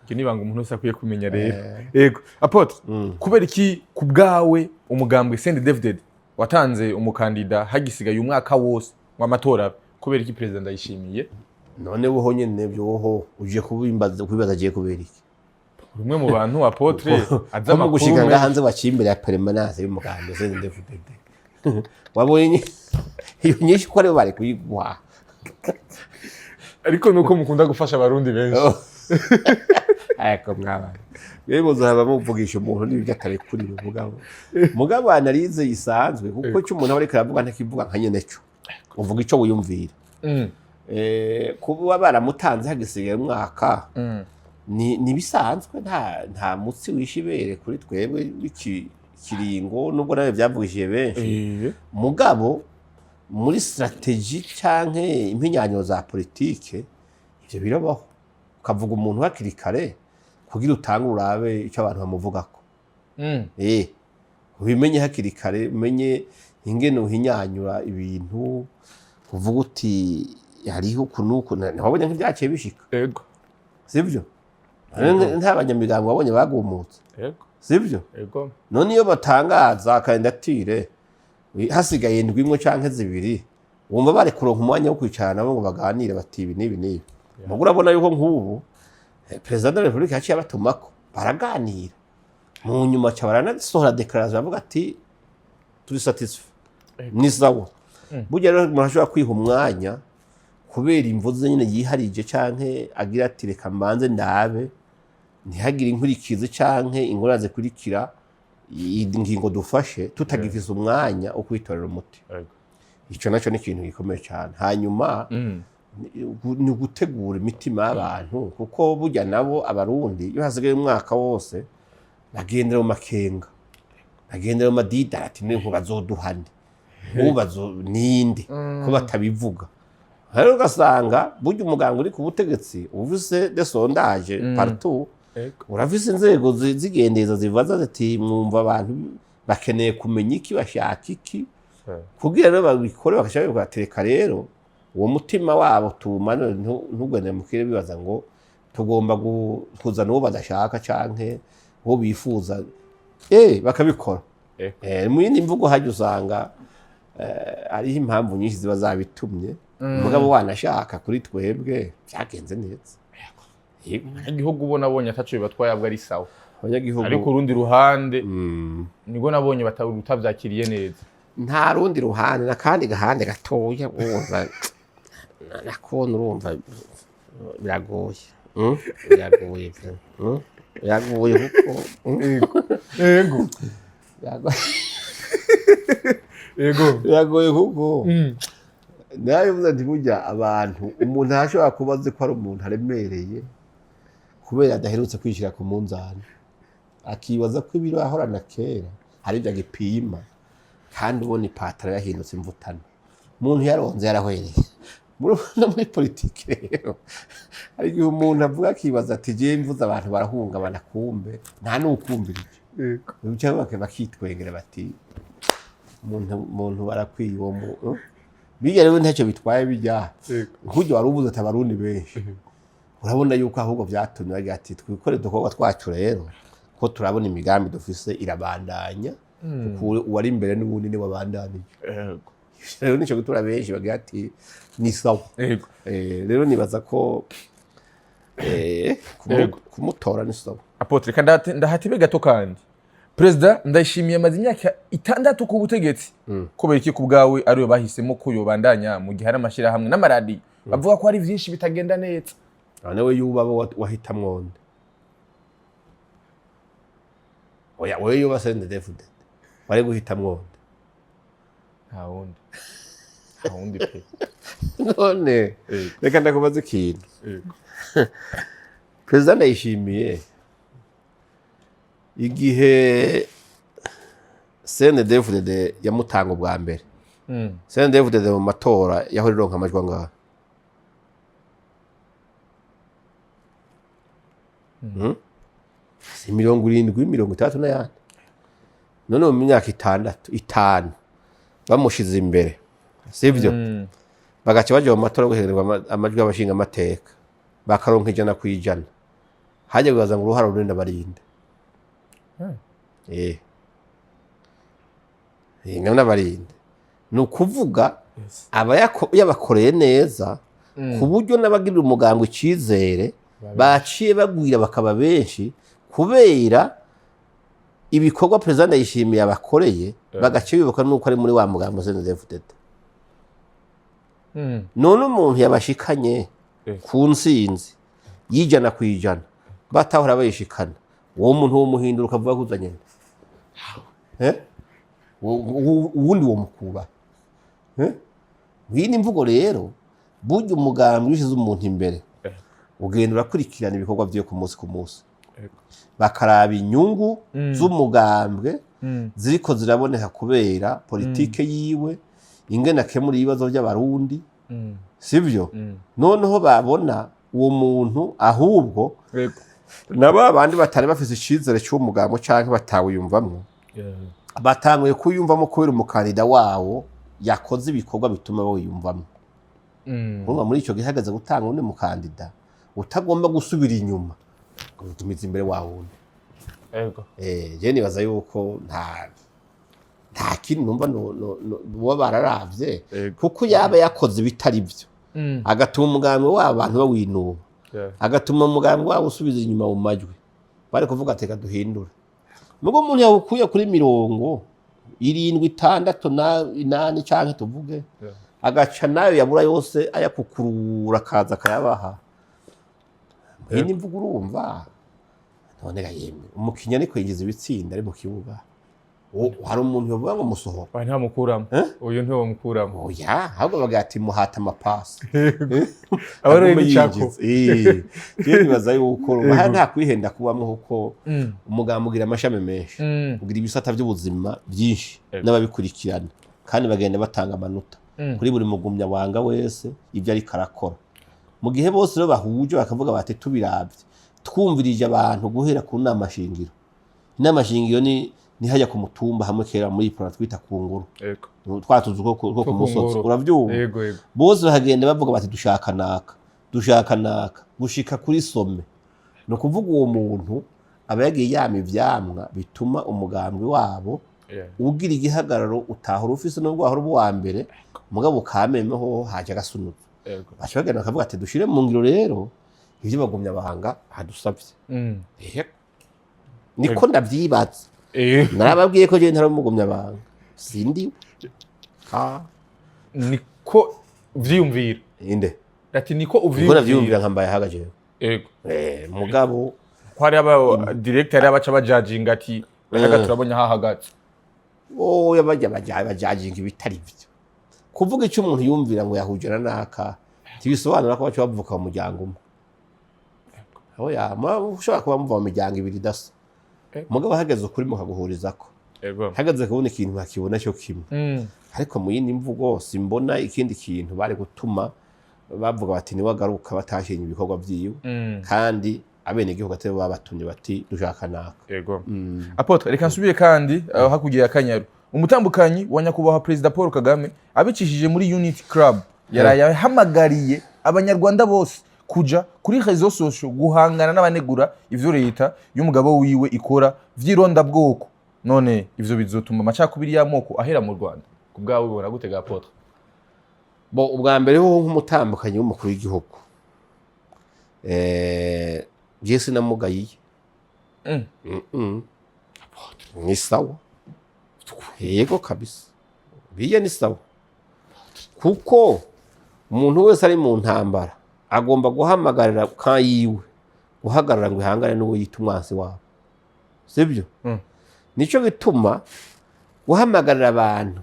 Iryo ni ibanga umuntu wese akwiye kumenya rero. Yego, apôtre, kubera iki ku bwawe umugambwe CNDD-FDD watanze umukandida hagisigaye umwaka wose ngo amatora abe? Kubera iki perezida Ndayishimiye? None buho nyene byoho uje kubimbaza, kubibaza agiye kubera iki? Rumwe mu bantu, apôtre, azi Ko mu amakuru gushika menshi. ngaha hanze waciye imbere ya permanence y'umugambwe CNDD-FDD, wabonye iyo nyinshi ko aribo bari kuyiguha. Ariko nuko mukunda gufasha Abarundi benshi. Ariko mwabaye rero, muzaba muvugisha umuntu n'ibyo atarekuriwe. Mugabo analyse isanzwe, kuko icyo umuntu aba ariko aravuga ntakivuga nka nyene cyo, uvuga ico wiyumvira. Kuba baramutanze hagisigaye umwaka ni bisanzwe, nta mutsi wishe ibere kuri twebwe w'iki kiringo, nubwo nawe byavugishije benshi. Mugabo muri stratégie canke impinyanyo za politike, ivyo birabaho, ukavuga umuntu hakiri kare kugira utange urabe icyo abantu bamuvugako. Ubimenye hakiri kare, umenye ingene uhinyanyura ibintu, uvuga uti hariho uku n'uku. Ntiwabonye nk'ivyaciye bishika? Ego. Sivyo? Nta banyamigambo wabonye bagumutse? Ego. Sivyo? Ego. None iyo batangaza candidature hasigaye indwi imwe canke zibiri, wumva bari kuronka umwanya wo kwicarana nabo ngo baganire bati ibi n'ibi n'ibi? Mugo urabona yuko nk'ubu perezida de la République yaciye abatumako, baraganira, mu nyuma aca baranasohora déclaration bavuga ati turi satisfait, ni sawa. Burya rero umuntu ashobora kwiha umwanya kubera imvo ze nyine yiharije, canke agira ati reka mbanze ndabe ntihagire inkurikizi canke ingorane zikurikira iyi ngingo dufashe tutagifise umwanya wo kwitorera umuti. Ico naco ni ikintu gikomeye cyane. Hanyuma ni ugutegura imitima y'abantu, kuko burya nabo Abarundi iyo hasigaye umwaka wose bagendera mu makenga, bagendera mu madidara, ati niko bazoduhane, nk'ubu bazo ninde ko batabivuga. Rero ugasanga burya umuganga uri ku butegetsi ufise des sondages partout, urafise inzego zigendeza zibaza ziti mwumva abantu bakeneye kumenya iki, bashaka iki, kugira rero babikore, bagaca batereka rero uwo mutima wabo tuwumanure, ntugende mu kirere bibaza ngo tugomba kuzana uwo badashaka canke uwo bifuza, bakabikora. Mu yindi mvugo, hajya usanga hariho impamvu nyinshi ziba zabitumye. Umugabo wanashaka kuri twebwe byagenze neza. Yego. Abanyagihugu bo nabonye ataco bibatwaye, ahubwo ari sawa. Abanyagihugu. Ariko urundi ruhande nibwo nabonye utavyakiriye neza. Nta rundi ruhande, n'akandi gahande gatoya wumva nakubona, urumva biragoye. Biragoye pe. Biragoye kuko Yego. Biragoye. Yego. Biragoye kuko nawe uvuze nti burya abantu, umuntu ntashobora kuba azi ko ari umuntu aremereye kubera adaherutse kwishyira ku munzani, akibaza ko ibiro ahorana kera hari ibyo agipima, kandi ubona ipataro yahindutse imvutano, umuntu yaronze yarahwereye. No muri politiki rero hari igihe umuntu avuga akibaza ati jewe mvuze abantu barahungabana, kumbe nta n'ukumvirije, cyangwa bakitwengera bati umuntu barakwiye uwo mu bijya. Rero ntacyo bitwaye bijya nk'ujya wari ubuze ati Abarundi benshi, urabona yuko ahubwo byatumye bagira ati twikore udukorwa twacu rero, ko turabona imigambi dufise irabandanya, kuko uwari imbere n'ubundi niwe wabandanije. Rero nico gitura benshi bagira ati ni sawa. Rero nibaza ko kumutora ni sawa. Apôtre, kandi ndahatibe gato, kandi perezida Ndayishimiye amaze imyaka 6 ku butegetsi. Kubera iki ku bwawe ariwe bahisemo ko yobandanya mu gihe hari amashyirahamwe n'amaradiyo bavuga ko hari vyinshi bitagenda neza? None we yuba abo wahitamwo nde? Oya, wewe yuba CNDD-FDD wari guhitamwo nde? Nta wundi, nta wundi pe. None reka ndakubaza ikintu. Perezida Ndayishimiye, igihe CNDD-FDD yamutanga ubwa mbere, CNDD-FDD mu matora yahora ironka amajwi angahe? Si 70, 60 n'ayandi? None mu myaka 6, 5 bamushize imbere, sivyo? Bagaca baja mu matora guhegerwa amajwi y'abashinga amateka, bakaronka 100%, hajya bibaza ngo uruhara runini abarinde. N'abarinde ni ukuvuga aba yabakoreye neza, ku buryo n'abagirira umuganga icyizere baciye bagwira bakaba benshi kubera ibikorwa perezida Ndayishimiye abakoreye, bagaca bibuka nuko ari muri wa mugambo CNDD-FDD. None umuntu yabashikanye ku ntsinzi y'100%. Batahora bayishikana, uwo muntu wo muhindura ukavuga ko uzanye nde? Eh? Uwundi wo mukuba. Eh? Iyi ni imvugo rero. Burya umugambi ushize umuntu imbere, ugenda urakurikirana ibikorwa vyiwe ku munsi ku munsi, bakaraba inyungu z'umugambwe ziriko ziraboneka kubera politike yiwe, ingene akemura ibibazo by'Abarundi, sivyo? Noneho babona uwo muntu ahubwo na ba bandi batari bafise icizere cy'uwo mugambo canke batawiyumvamwo, batanguye kuwiyumvamo kubera umukandida wawo yakoze ibikorwa bituma bawiyumvamwo. Urumva, muri ico gihe hageze gutanga uwundi mukandida utagomba gusubira inyuma, utumiza imbere wa wundi. Je nibaza yuko nta kintu numva no boba bararavye, kuko yaba yakoze ibitari byo, agatuma umugambi wabo abantu bawinuba, agatuma umugambi wabo usubiza inyuma mu majwi, bari kuvuga ati: "Reka duhindure." Mugo umuntu yawukuye kuri 76 na 8 canke tuvuge, agaca nayo yabura yose ayakukurura, akaza akayabaha. Iyi ni imvugo. Urumva none ga yemwe, umukinnyi ariko yinjiza ibitsinda ari mu kibuga, hari umuntu yovuga ngo musohora? Oya, ntamukuramo. Eh? Uyu ntiwomukuramo. Oya, ahubwo bagira ati: "Muhata amapasi." Aba ari Agume n'icako. yinjiza. Je nibaza yuko aha nta kwihenda kubamwo, kuko umugambi ugira amashami menshi, ugira ibisata by'ubuzima byinshi n'ababikurikirana, kandi bagenda batanga amanota kuri buri mugumya wanga wese ibyo ariko arakora. Mu gihe bose rero bahuje bakavuga bati: "Tubiravye, twumvirije abantu guhera ku nama shingiro." Inama shingiro ni hajya ku mutumba, hamwe kera muri Iprona twita ku nguru, twa tuzu two ku Two ku musozi. ngoro. Uravyumva? Yego. Bose bakagenda bavuga bati: "Dushaka naka, dushaka naka," gushika kuri sommet. Ni ukuvuga uwo muntu aba yagiye yama ivyamwa bituma umugambwe wabo ugira igihagararo utahora ufise, nubwo wahora uba uwa mbere, mugabo ukameme ho haje agasunuzo. Baca bagenda bakavuga ati: "Dushire mu ngiro rero ivyo bagumya banga hadusavye." Yego. Niko ndavyibaza. Narababwiye ko jewe ntari umugumya banga, sindi. Ah. Niko uvyiyumvira? Inde? Ati niko Niko uvyiyumvira. Navyiyumvira nkambaye haga jewe. Mugabo Ko hari aba directeur abaca bajajinga ati: "Bayaga turabonye aho ahagaze." Oya, bajya bajajinga ibitari byo. Kuvuga icyo umuntu yumvira ngo yahuje na naka ntibisobanura ko baca bavuka mu muryango umwe. Oya, ushobora kuba muva mu miryango ibiri idasa, mugabo hageze ukuri mukaguhurizako, hageze kubona ikintu bakibona cyo kimwe. Ariko mu yindi mvugo, simbona ikindi kintu bari gutuma bavuga bati niwe agaruka batashenye ibikorwa vyiwe, kandi abenegihugu atari bo babatumye bati: "Dushaka naka." Apôtre, reka nsubire kandi hakurya ya Kanyaru. Umutambukanyi wa nyakubahwa Perezida Paul Kagame abicishije muri Unity Club yaraye ahamagariye Abanyarwanda bose kuja kuri réseaux sociaux guhangana n'abanegura ivyo leta y'umugabo wiwe ikora vy'irondabwoko. None ivyo bizotuma amacakubiri y'amoko ahera mu Rwanda ku bwawe? Ubona gute ga, Apôtre? Bo, ubwa mbere ho, nk'umutambukanyi w'umukuru w'igihugu, je sinamugayiye. Ni sawa, yego kabisa, biye ni sawa, kuko umuntu wese ari mu ntambara agomba guhamagarira ka yiwe guhagarara ngo ihangane n'uwo yita umwansi wabo, sibyo? Nico gituma guhamagarira abantu,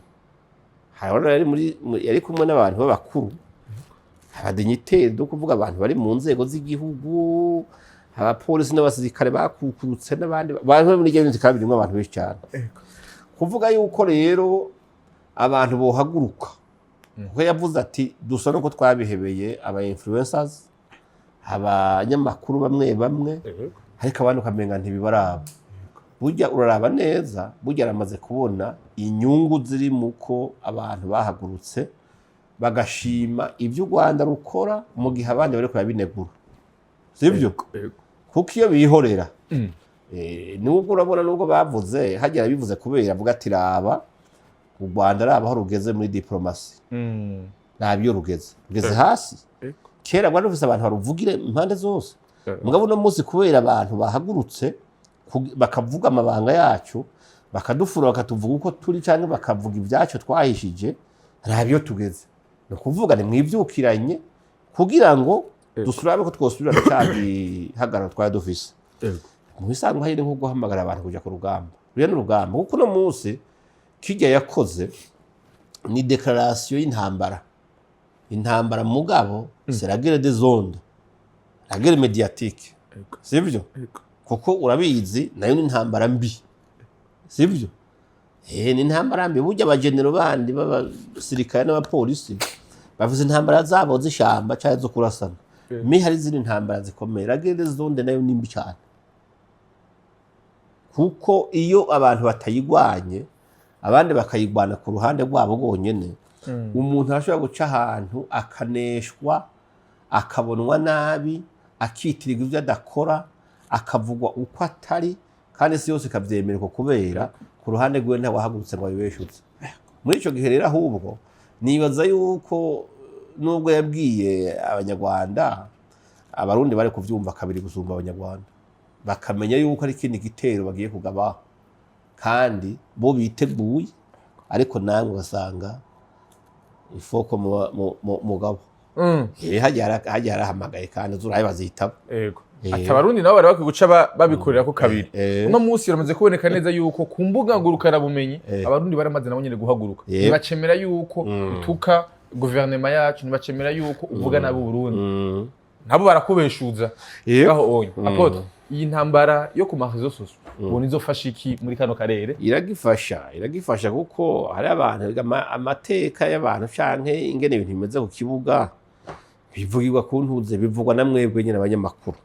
harabona yari muri yari kumwe n'abantu b'abakuru, aba dignitaires, do kuvuga abantu bari mu nzego z'igihugu, abapolisi n'abasirikare bakukurutse n'abandi bantu bari muri iryo unity club, birimwo abantu benshi cyane. Kuvuga yuko rero abantu bohaguruka, kuko yavuze ati dusa nuko twabihebeye aba influencers, abanyamakuru bamwe bamwe, ariko abandi ukamenga ntibibaraba. Burya uraraba neza, burya aramaze kubona inyungu ziri mu ko abantu bahagurutse bagashima ibyo u Rwanda rukora mu gihe abandi bariko barabinegura, sibyo? Kuko iyo bihorera, nubwo urabona, nubwo bavuze hagira bivuze kubera avuga ati: "Raba u Rwanda, raba aho rugeze muri diplomasi, raba iyo rugeze hasi." Kera rwari rufise abantu baruvugira impande zose, mugabo uno munsi kubera abantu bahagurutse bakavuga amabanga yacu, bakadufura, bakatuvuga uko turi cyangwa bakavuga ibyacu twahishije, raba iyo tugeze. Ni ukuvuga nimwibyukiranye kugira ngo Dusurabe ko twosubira ca gihagararo twari dufise. Mu bisanzwe hari nko guhamagara abantu kuja ku rugamba. Ruriya ni urugamba, kuko uno munsi kirya yakoze ni déclaration y'intambara. Intambara mugabo c'est la guerre des ondes, la guerre médiatique, sivyo? Kuko urabizi, nayo ni intambara mbi, sivyo? Ni intambara mbi. Burya abagenero bandi b'abasirikare n'abapolisi bafise intambara zabo z'ishamba canke zo kurasana. Mi hari izindi ntambara zikomeye. La guerre des ondes nayo ni mbi cyane, kuko iyo abantu batayigwanye, abandi bakayigwana ku ruhande rwabo rwonyene, umuntu arashobora guca ahantu akaneshwa, akabonwa nabi, akitirirwa ibyo adakora, akavugwa uko atari, kandi isi yose ikavyemererwa kubera ku ruhande rwiwe ntawahagurutse ngo abibeshutse. Muri ico gihe rero, ahubwo nibaza yuko nubwo yabwiye Abanyarwanda, Abarundi bari kuvyumva kabiri gusumba Abanyarwanda, bakamenya yuko ari ikindi gitero bagiye kugaba kandi bo biteguye. Ariko namwe ugasanga ifoko mugabo. Hajya harahamagaye kandi zuraye bazitaba. Ati Abarundi nabo bari bakwiye guca babikorera ko kabiri. Uno munsi biramaze kuboneka neza yuko ku mbuga ngurukanabumenyi Abarundi baramaze nabo nyene guhaguruka. Ntibacemera yuko utuka guverinoma yacu, ntibacemera yuko uvuga nabi Uburundi. Nabo barakubeshuza. Ngaho onye, apôtre, iyi ntambara yo ku ma réseaux sociaux ubona izofasha iki muri kano karere? Iragifasha, iragifasha, kuko hari abantu amateka y'abantu canke ingene ibintu bimeze ku kibuga bivugirwa ku ntuze, bivugwa na mwebwe nyine abanyamakuru,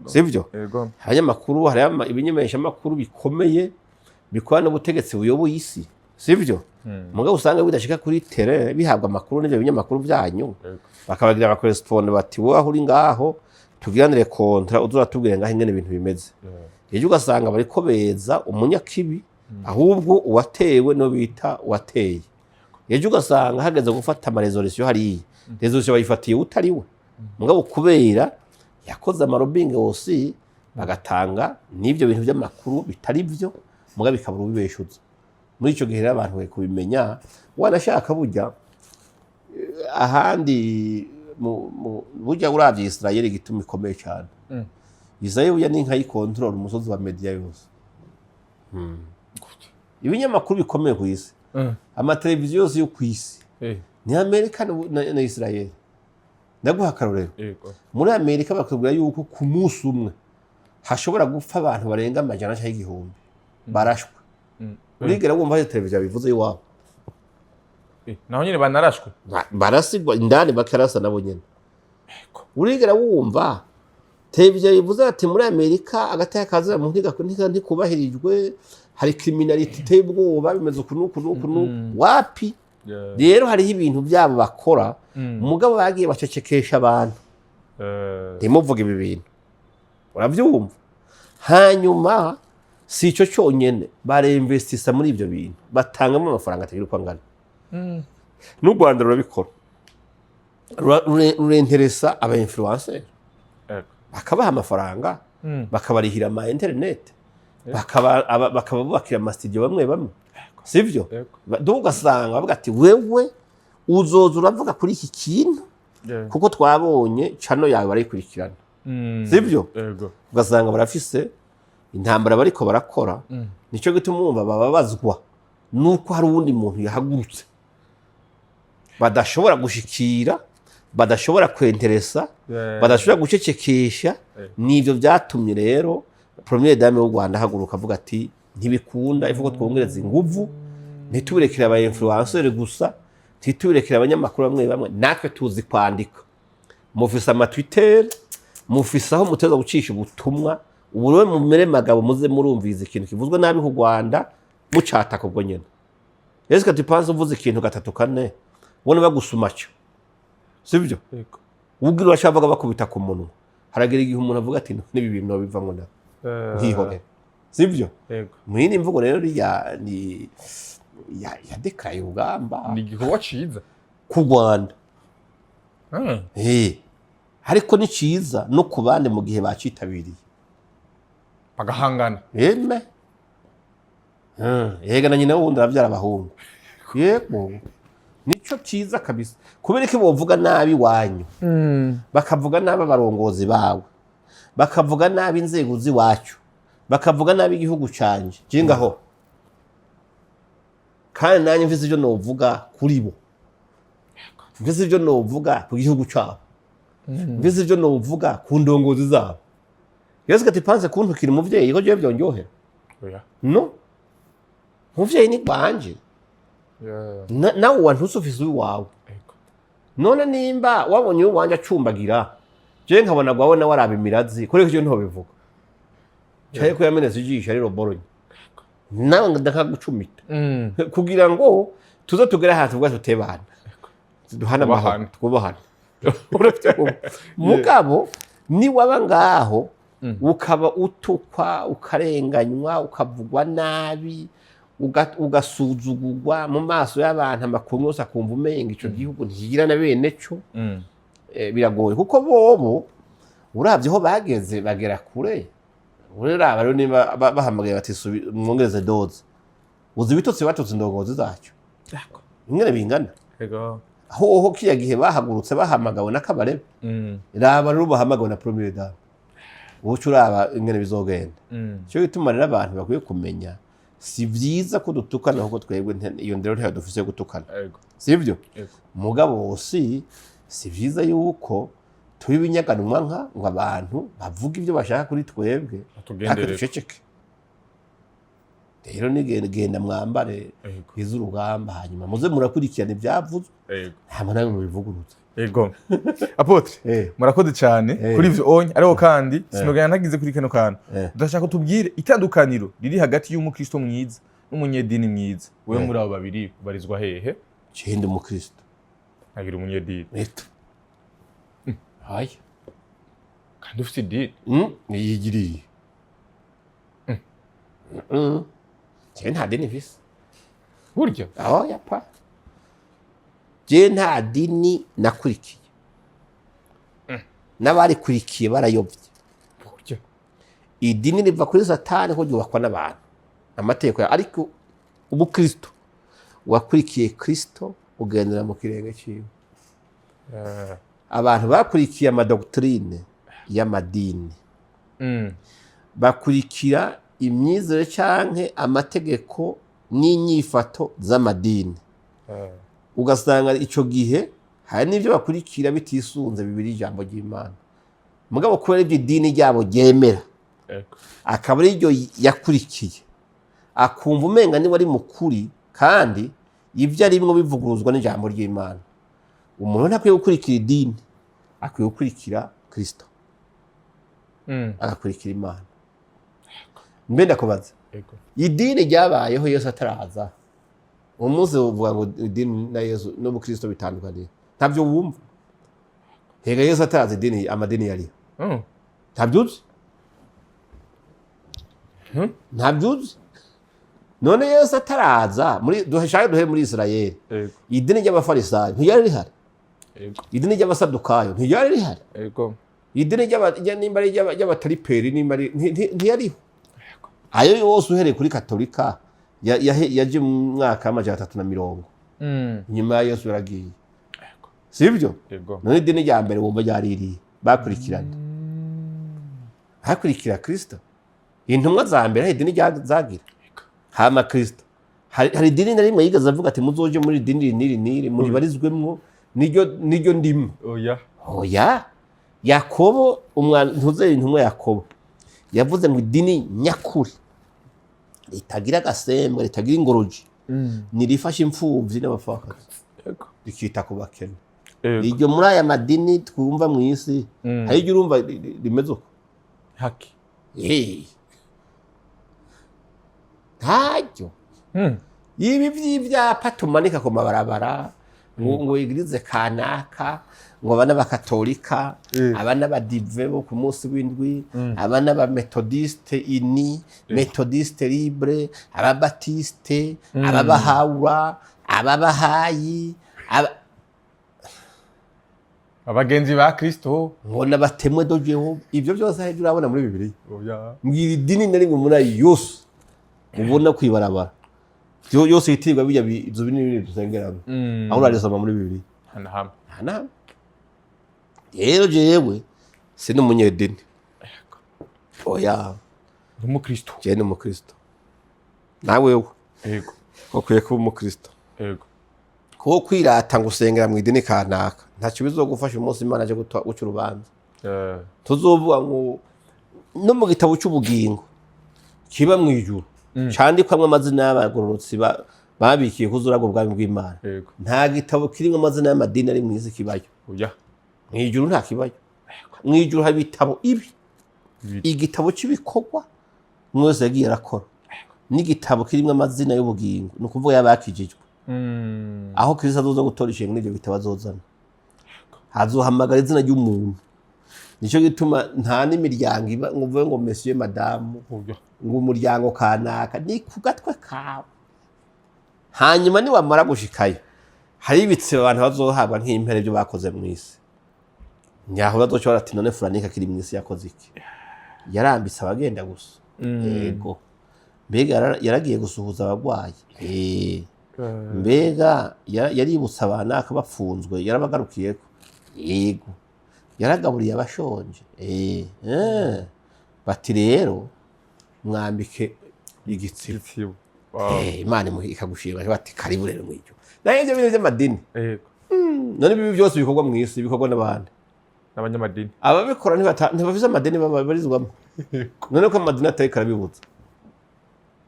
sivyo? Yego. Abanyamakuru, hari ibimenyeshamakuru bikomeye bikorana n'ubutegetsi buyoboye isi, sivyo? Mugabo usanga bidashika kuri terrain, bihabwa amakuru n'ivyo binyamakuru byanyu, bakabagira aba correspondants bati: "Wowe aho uri ngaho tugiranire contrat, uzoratubwire ngaho ingene ibintu bimeze." Ejo ugasanga bariko beza umunyakibi, ahubwo uwatewe no bita uwateye. Ejo ugasanga hageze gufata ama résolutions hariya, résolution bayifatiye utari we, mugabo kubera yakoze ama lobbying wose, bagatanga n'ibyo bintu by'amakuru bitari byo, mugabo bikabura ubibeshuza. Muri icyo gihe rero abantu bari kubimenya. Wanashaka burya ahandi burya uravye Israel, igituma ikomeye cyane, Israel burya ni nka yikontorora umusozi wa media yose, ibinyamakuru bikomeye ku isi, amateleviziyo yose yo ku isi ni Amerika na Israel. Ndaguha akarorero. Muri Amerika bakubwira yuko ku munsi umwe hashobora gupfa abantu barenga 100 cyangwa 1000 barashwe. Urigera wumva hari televiziyo bivuze iwabo? Naho nyine banarashwe. Barasigwa indani, bakarasa nabo nyene. Urigera wumva televiziyo bivuze ati muri Amerika agateka kazira muntu ntikubahirijwe, hari criminalité iteye ubwoba, bimeze uku n'uku n'uku n'uku? Wapi. Rero hariho ibintu byabo bakora, mugabo bagiye bacecekesha abantu, ntimuvuge ibi bintu, urabyumva? Hanyuma si icyo cyonyine, baremvestisa muri ibyo bintu, batangamo amafaranga atagira uko angana. N'u Rwanda rurabikora. Rurenteresa aba influencer, bakabaha amafaranga, bakabarihira ama internet, bakabubakira ama studio bamwe bamwe, sivyo? Yego. Donc ugasanga bavuga ati: "Wewe uzoza uravuga kuri iki kintu kuko twabonye channel yawe barayikurikirana," sivyo? Yego. Ugasanga barafise intambara bariko barakora. Nicyo gituma wumva bababazwa nuko hari uwundi muntu yahagurutse badashobora gushikira, badashobora kwenteresa, badashobora gucecekesha. Nivyo vyatumye rero première dame w'u Rwanda ahaguruka avuga ati: "Ntibikunda, ivuga twongereza inguvu, ntitubirekere aba influenceur gusa, ntitubirekere abanyamakuru bamwe bamwe, natwe tuzi kwandika, mufise ama Twitter, mufise aho muteza gucisha ubutumwa. Ubu rero mumere magabo, muze murumviriza ikintu kivuzwe nabi ku Rwanda, mucataka ubwo nyene." Est-ce que tu penses uvuze ikintu gatatu kane ubona bagusuma cyo, sibyo? Yego. Ubwira urashavuga bakubita ku munwa. Haragera igihe umuntu avuga ati: "N'ibi bintu bivamo na nkihorera," sibyo? Yego. Mu yindi mvugo rero ya ni yadekaye urugamba Ni igikorwa ciza ku Rwanda. Ariko ni ciza no ku bandi mu gihe bacitabiriye bagahangana. Eme yega na nyina wundi arabyara abahungu, yego. Nico ciza kabisa. Kubera ko bovuga nabi wanyu, bakavuga nabi abarongozi bawe, bakavuga nabi inzego z'iwacu, bakavuga nabi igihugu canje, je ngaho kandi nanjye mfise ivyo novuga kuri bo, mfise ivyo novuga ku gihugu cabo, mfise ivyo novuga ku ndongozi zabo. Yesu ati panse kuntukira umuvyeyi ko jewe vyonyohera? Oya. No umuvyeyi ni gwanje. Nawe wantutse ufise uwawe. None nimba wabonye uwanje acumbagira, je nkabona gwawe nawe araba imirazi, kuri ivyo ntobivuga cyaye ko yamenetse ijisho ari roboronye, nawe ndakagucumita kugira ngo tuze tugere ahantu tuvuga tutebana, duhane amahoro. Twubahane. Twubahane. Urabyumva? Mugabo niwaba ngaho ukaba utukwa, ukarenganywa, ukavugwa nabi, ugasuzugurwa mu maso y'abantu, amakuru yose akumva umenga ico gihugu ntikigira na bene co. Biragoye kuko bobo uravye aho bageze, bagera kure. Uraraba rero niba bahamagaye bati: "Mwongereze dose", uzi ibitutsi batutse indongozi zacyo ingene bingana? Hoho kiriya gihe bahagurutse bahamagawe na Kabarebe. Raba rero bahamagawe na première dame, uca uraba ingene bizogenda. Cyo gituma rero abantu bakwiye kumenya, si vyiza ko dutukana, kuko twebwe iyo ndero ntayo dufise yo gutukana. Sivyo? Ego. Mugabo si vyiza yuko tuba ibinyaganwa nka ngo abantu bavuge ibyo bashaka kuri twebwe, ariko Tugendereko. duceceke. Rero ni genda mwambare iz'urugamba, hanyuma muze murakurikirana ibyavuzwe, nta namwe mubivuguruza. Ego, apôtre, murakoze cyane kuri ivyo onye. Ariko kandi sinogana ntagize kuri kano kantu. Ndashaka tubwire itandukaniro riri hagati y'umukristo mwiza n'umunyedini mwiza. Wewe muri abo babiri ubarizwa hehe? Je ndi umukristo. Ntagira umunyedini. Eto haya. Kandi ufite idini. Niyigiriye. Je nta dini mfise. Burya? Aho yapa, je nta dini nakurikiye, n'abarikurikiye barayobye. Burya? Idini riva kuri Satani ko ryubakwa n'abantu amategeko ariko ubukristo, wakurikiye Kristo ugendera mu kirenge ciwe. Abantu bakurikiye ama doctrine y'amadini, bakurikira imyizere canke amategeko n'inyifato z'amadini, ugasanga ico gihe hari n'ibyo bakurikira bitisunze bibiri ijambo ry'Imana, mugabo kubera ibyo idini ryabo ryemera, akaba ari ryo yakurikiye, akumva umenga niba ari mukuri, kandi ibyo arimwo bivuguruzwa n'ijambo ry'Imana. Umuntu ntakwiye gukurikira idini, akwiye gukurikira Kristo, agakurikira Imana. Mbe ndakubaza, idini ryabayeho Yesu ataraza, umunsi uvuga ngo idini na Yesu n'ubukristo bitandukaniye, ntabyo wumva. Hega Yesu ataraza idini, amadini yariho. Ntabyo uzi? Ntabyo uzi? None Yesu ataraza, muri dushaka duhere muri Isirayeli, idini ry'Abafarisayo ntiryari rihari? Ego. Idini ry'Abasadukayo ntiryari rihari? Ego. Idini nimba ari ry'abatariperi, nimba ari ntiyariho? Ayo yose uhereye kuri Katolika yaje mu mwaka w'330 nyuma ya Yesu yaragiye, sibyo? Ego. None idini rya mbere wumva ryaririye bakurikirana, hakurikira Kristo? Intumwa za mbere hari idini zagira hama Kristo hari idini na rimwe yigeze avuga ati: "Muzoje muri idini iri n'iri n'iri muribarizwemwo, niryo ndimwo"? Oya. Oya. Yakobo umwana ntuzere, intumwa Yakobo yavuze ngo idini nyakuri ritagira agasembwa, ritagira ingoroji, ni rifasha imfubyi n'abapfakazi, rikita ku bakene. Iryo muri aya madini twumva mu isi, hari iryo urumva rimeze uko? Haki. Eh. Ntaryo. Ibi by'ibyapa tumanika ku mabarabara ngo église kanaka, ngo aba n'Abakatolika, aba n'Abadive bo ku munsi w'indwi, aba n'Abametodiste ini Méthodiste libre, Ababatiste, Ababahawura, Ababahayi, Abagenzi ba Kristo. Ngo n'aba Témoins de Jéhovah. Ibyo byose hari ibyo urabona muri Bibiliya? Oya. Mbwira idini na rimwe muri ayo yose ubona kwibarabara. Yose yitirirwa bijya ibyo binini binini dusengeramo. Aho urarisoma muri Bibiliya? Hana hamwe. Nta na hamwe. Rero jewe si n'umunyedini, oya. Ndi umukristo. Jewe ni umukristo, nawewe Yego. ukwiye kuba umukristo. Yego. Kuko kwirata ngo usengera mu idini kanaka, ntacyo bizogufasha umunsi Imana aje guca urubanza. Tuzovuga ngo no mu gitabo cy'ubugingo kiba mu ijuru, candikwamwo amazina y'abagororotsi babikiye kuzura ubwo bwami bw'Imana, nta gitabo kirimo amazina y'amadini ari mu isi kibayo. Oya. Mu ijuru nta kibayo. Mu ijuru hari ibitabo ibi: Bibiri. Igitabo cy'ibikorwa umwe wese yagiye arakora, n'igitabo kirimo amazina y'ubugingo, ni ukuvuga y'abakijijwe. Aho Kristo azoza gutora ishenga, n'ibyo bitabo azozana, azohamagara izina ry'umuntu. Nicyo gituma nta n'imiryango iba ngo uvuge ngo monsieur, madamu, Oya. ngo umuryango kanaka. Ni ku gatwe kawe. Hanyuma niwamara gushikayo, hari ibitsibo abantu bazohabwa nk'impere ibyo bakoze mu isi. Nyaho bazoca ati: "None furanika akiri mu isi yakoze iki? Yarambitse abagenda gusa?" Yego. Mbega yaragiye gusuhuza abagwayi? Eh. Mbega yaributse abantu akabapfunzwe, yarabagarukiyeko? Yego. Yaragaburiye abashonje? Eh. Eh. Bati: "Rero mwambike igitsibo." Igitsibo. Wow. Eh, Imana ikagushima, bati: "Karibu rero mu ijuru." Nayo ibyo bintu by'amadini, Yego. none ibi byose bikorwa mu isi bikorwa n'abandi? N'abanyamadini. Ababikora ntibafise amadini babarizwamo. None ko amadini atari karabibuza?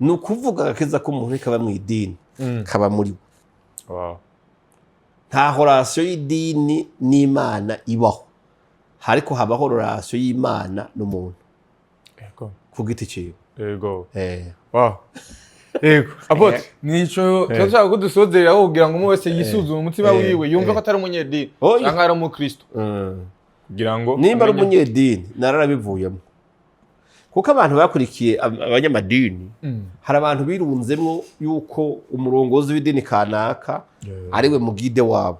Ni ukuvuga agakiza k'umuntu kaba mu idini, kaba muri we. Nta relation y'idini n'Imana ibaho, ariko habaho relation y'Imana n'umuntu ku giti ciwe. Wow. Yego. Apôtre, nico turashaka ko dusozerera kugira ngo umwe wese yisuzume umutima wiwe, yumve ko atari umunyedini Oya. canke ari umukristo, kugira ngo Nimba ari umunyedini, nararabivuyemo, kuko abantu bakurikiye abanyamadini, hari abantu birunzemwo yuko umurongozi w'idini kanaka ariwe mugide wabo,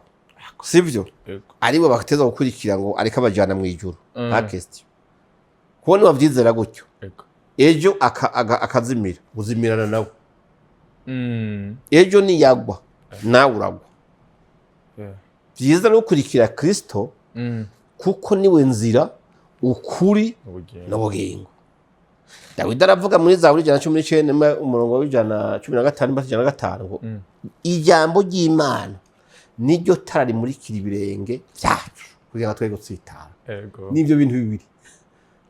sivyo? Yego. Ariwe bateza gukurikira, ngo ariko abajana mu ijuru. Nta question. Kubona bavyizera gutyo, ejo akazimira, uzimirana nawe. Ejo niyagwa, nawe uragwa. Vyiza no gukurikira Kristo, kuko niwe nzira, ukuri Ubugingo. n'ubugingo. Dawidi aravuga muri Zaburi 119, umurongo w'115 mbese 105, ngo ijambo ry'Imana niryo tara rimurikira ibirenge byacu kugira ngo twe gutsitara. N'ibyo bintu bibiri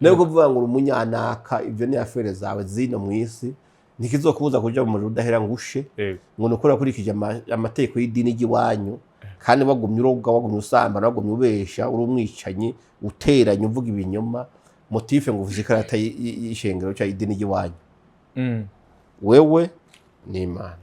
nawe kuvuga ngo uri umunyanaka, ibyo ni affaires zawe zino mu isi, ntikizokubuza kuja mu muriro udahera ngo ushe, ngo ni ukuri wakurikije amategeko y'idini ry'iwanyu, kandi wagumye uroga, wagumye usambana, wagumye ubesha, uri umwicanyi, uteranya, uvuga ibinyoma, motif ngo uvuze ikarata y'ishengero cyangwa idini ry'iwanyu. Wewe ni Imana.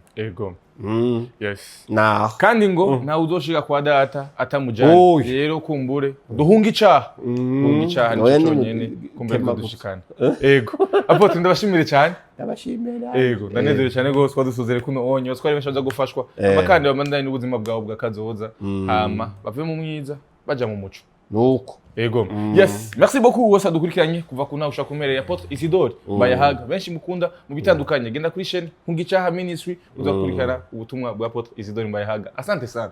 Naho. Kandi ngo ntawe uzoshika kwa Data atamujanye. Oya. Rero kumbure duhunga icaha, duhunga icaha, nico Oya, ni conyene kumbure tema. Kudushikana. Yego Apôtre, ndabashimire cyane. Ndabashimira. Yego, ndanezerewe cyane rwose twadusuzere kuno onyo twari benshi baza gufashwa, amakandi bamandanye n'ubuzima bwawe bwakazoza, hama bave mu mwiza baja mu muco. Nuko. Ego. Yes, merci beaucoup wose adukurikiranye kuva ku nawe ushaka kumerera Apôtre Isidore Bayahaga, benshi mukunda mu bitandukanye. Genda kuri chaîne Hunga Icaha Ministry, uzakurikirana ubutumwa bwa Apôtre Isidore Bayahaga. Asante sana.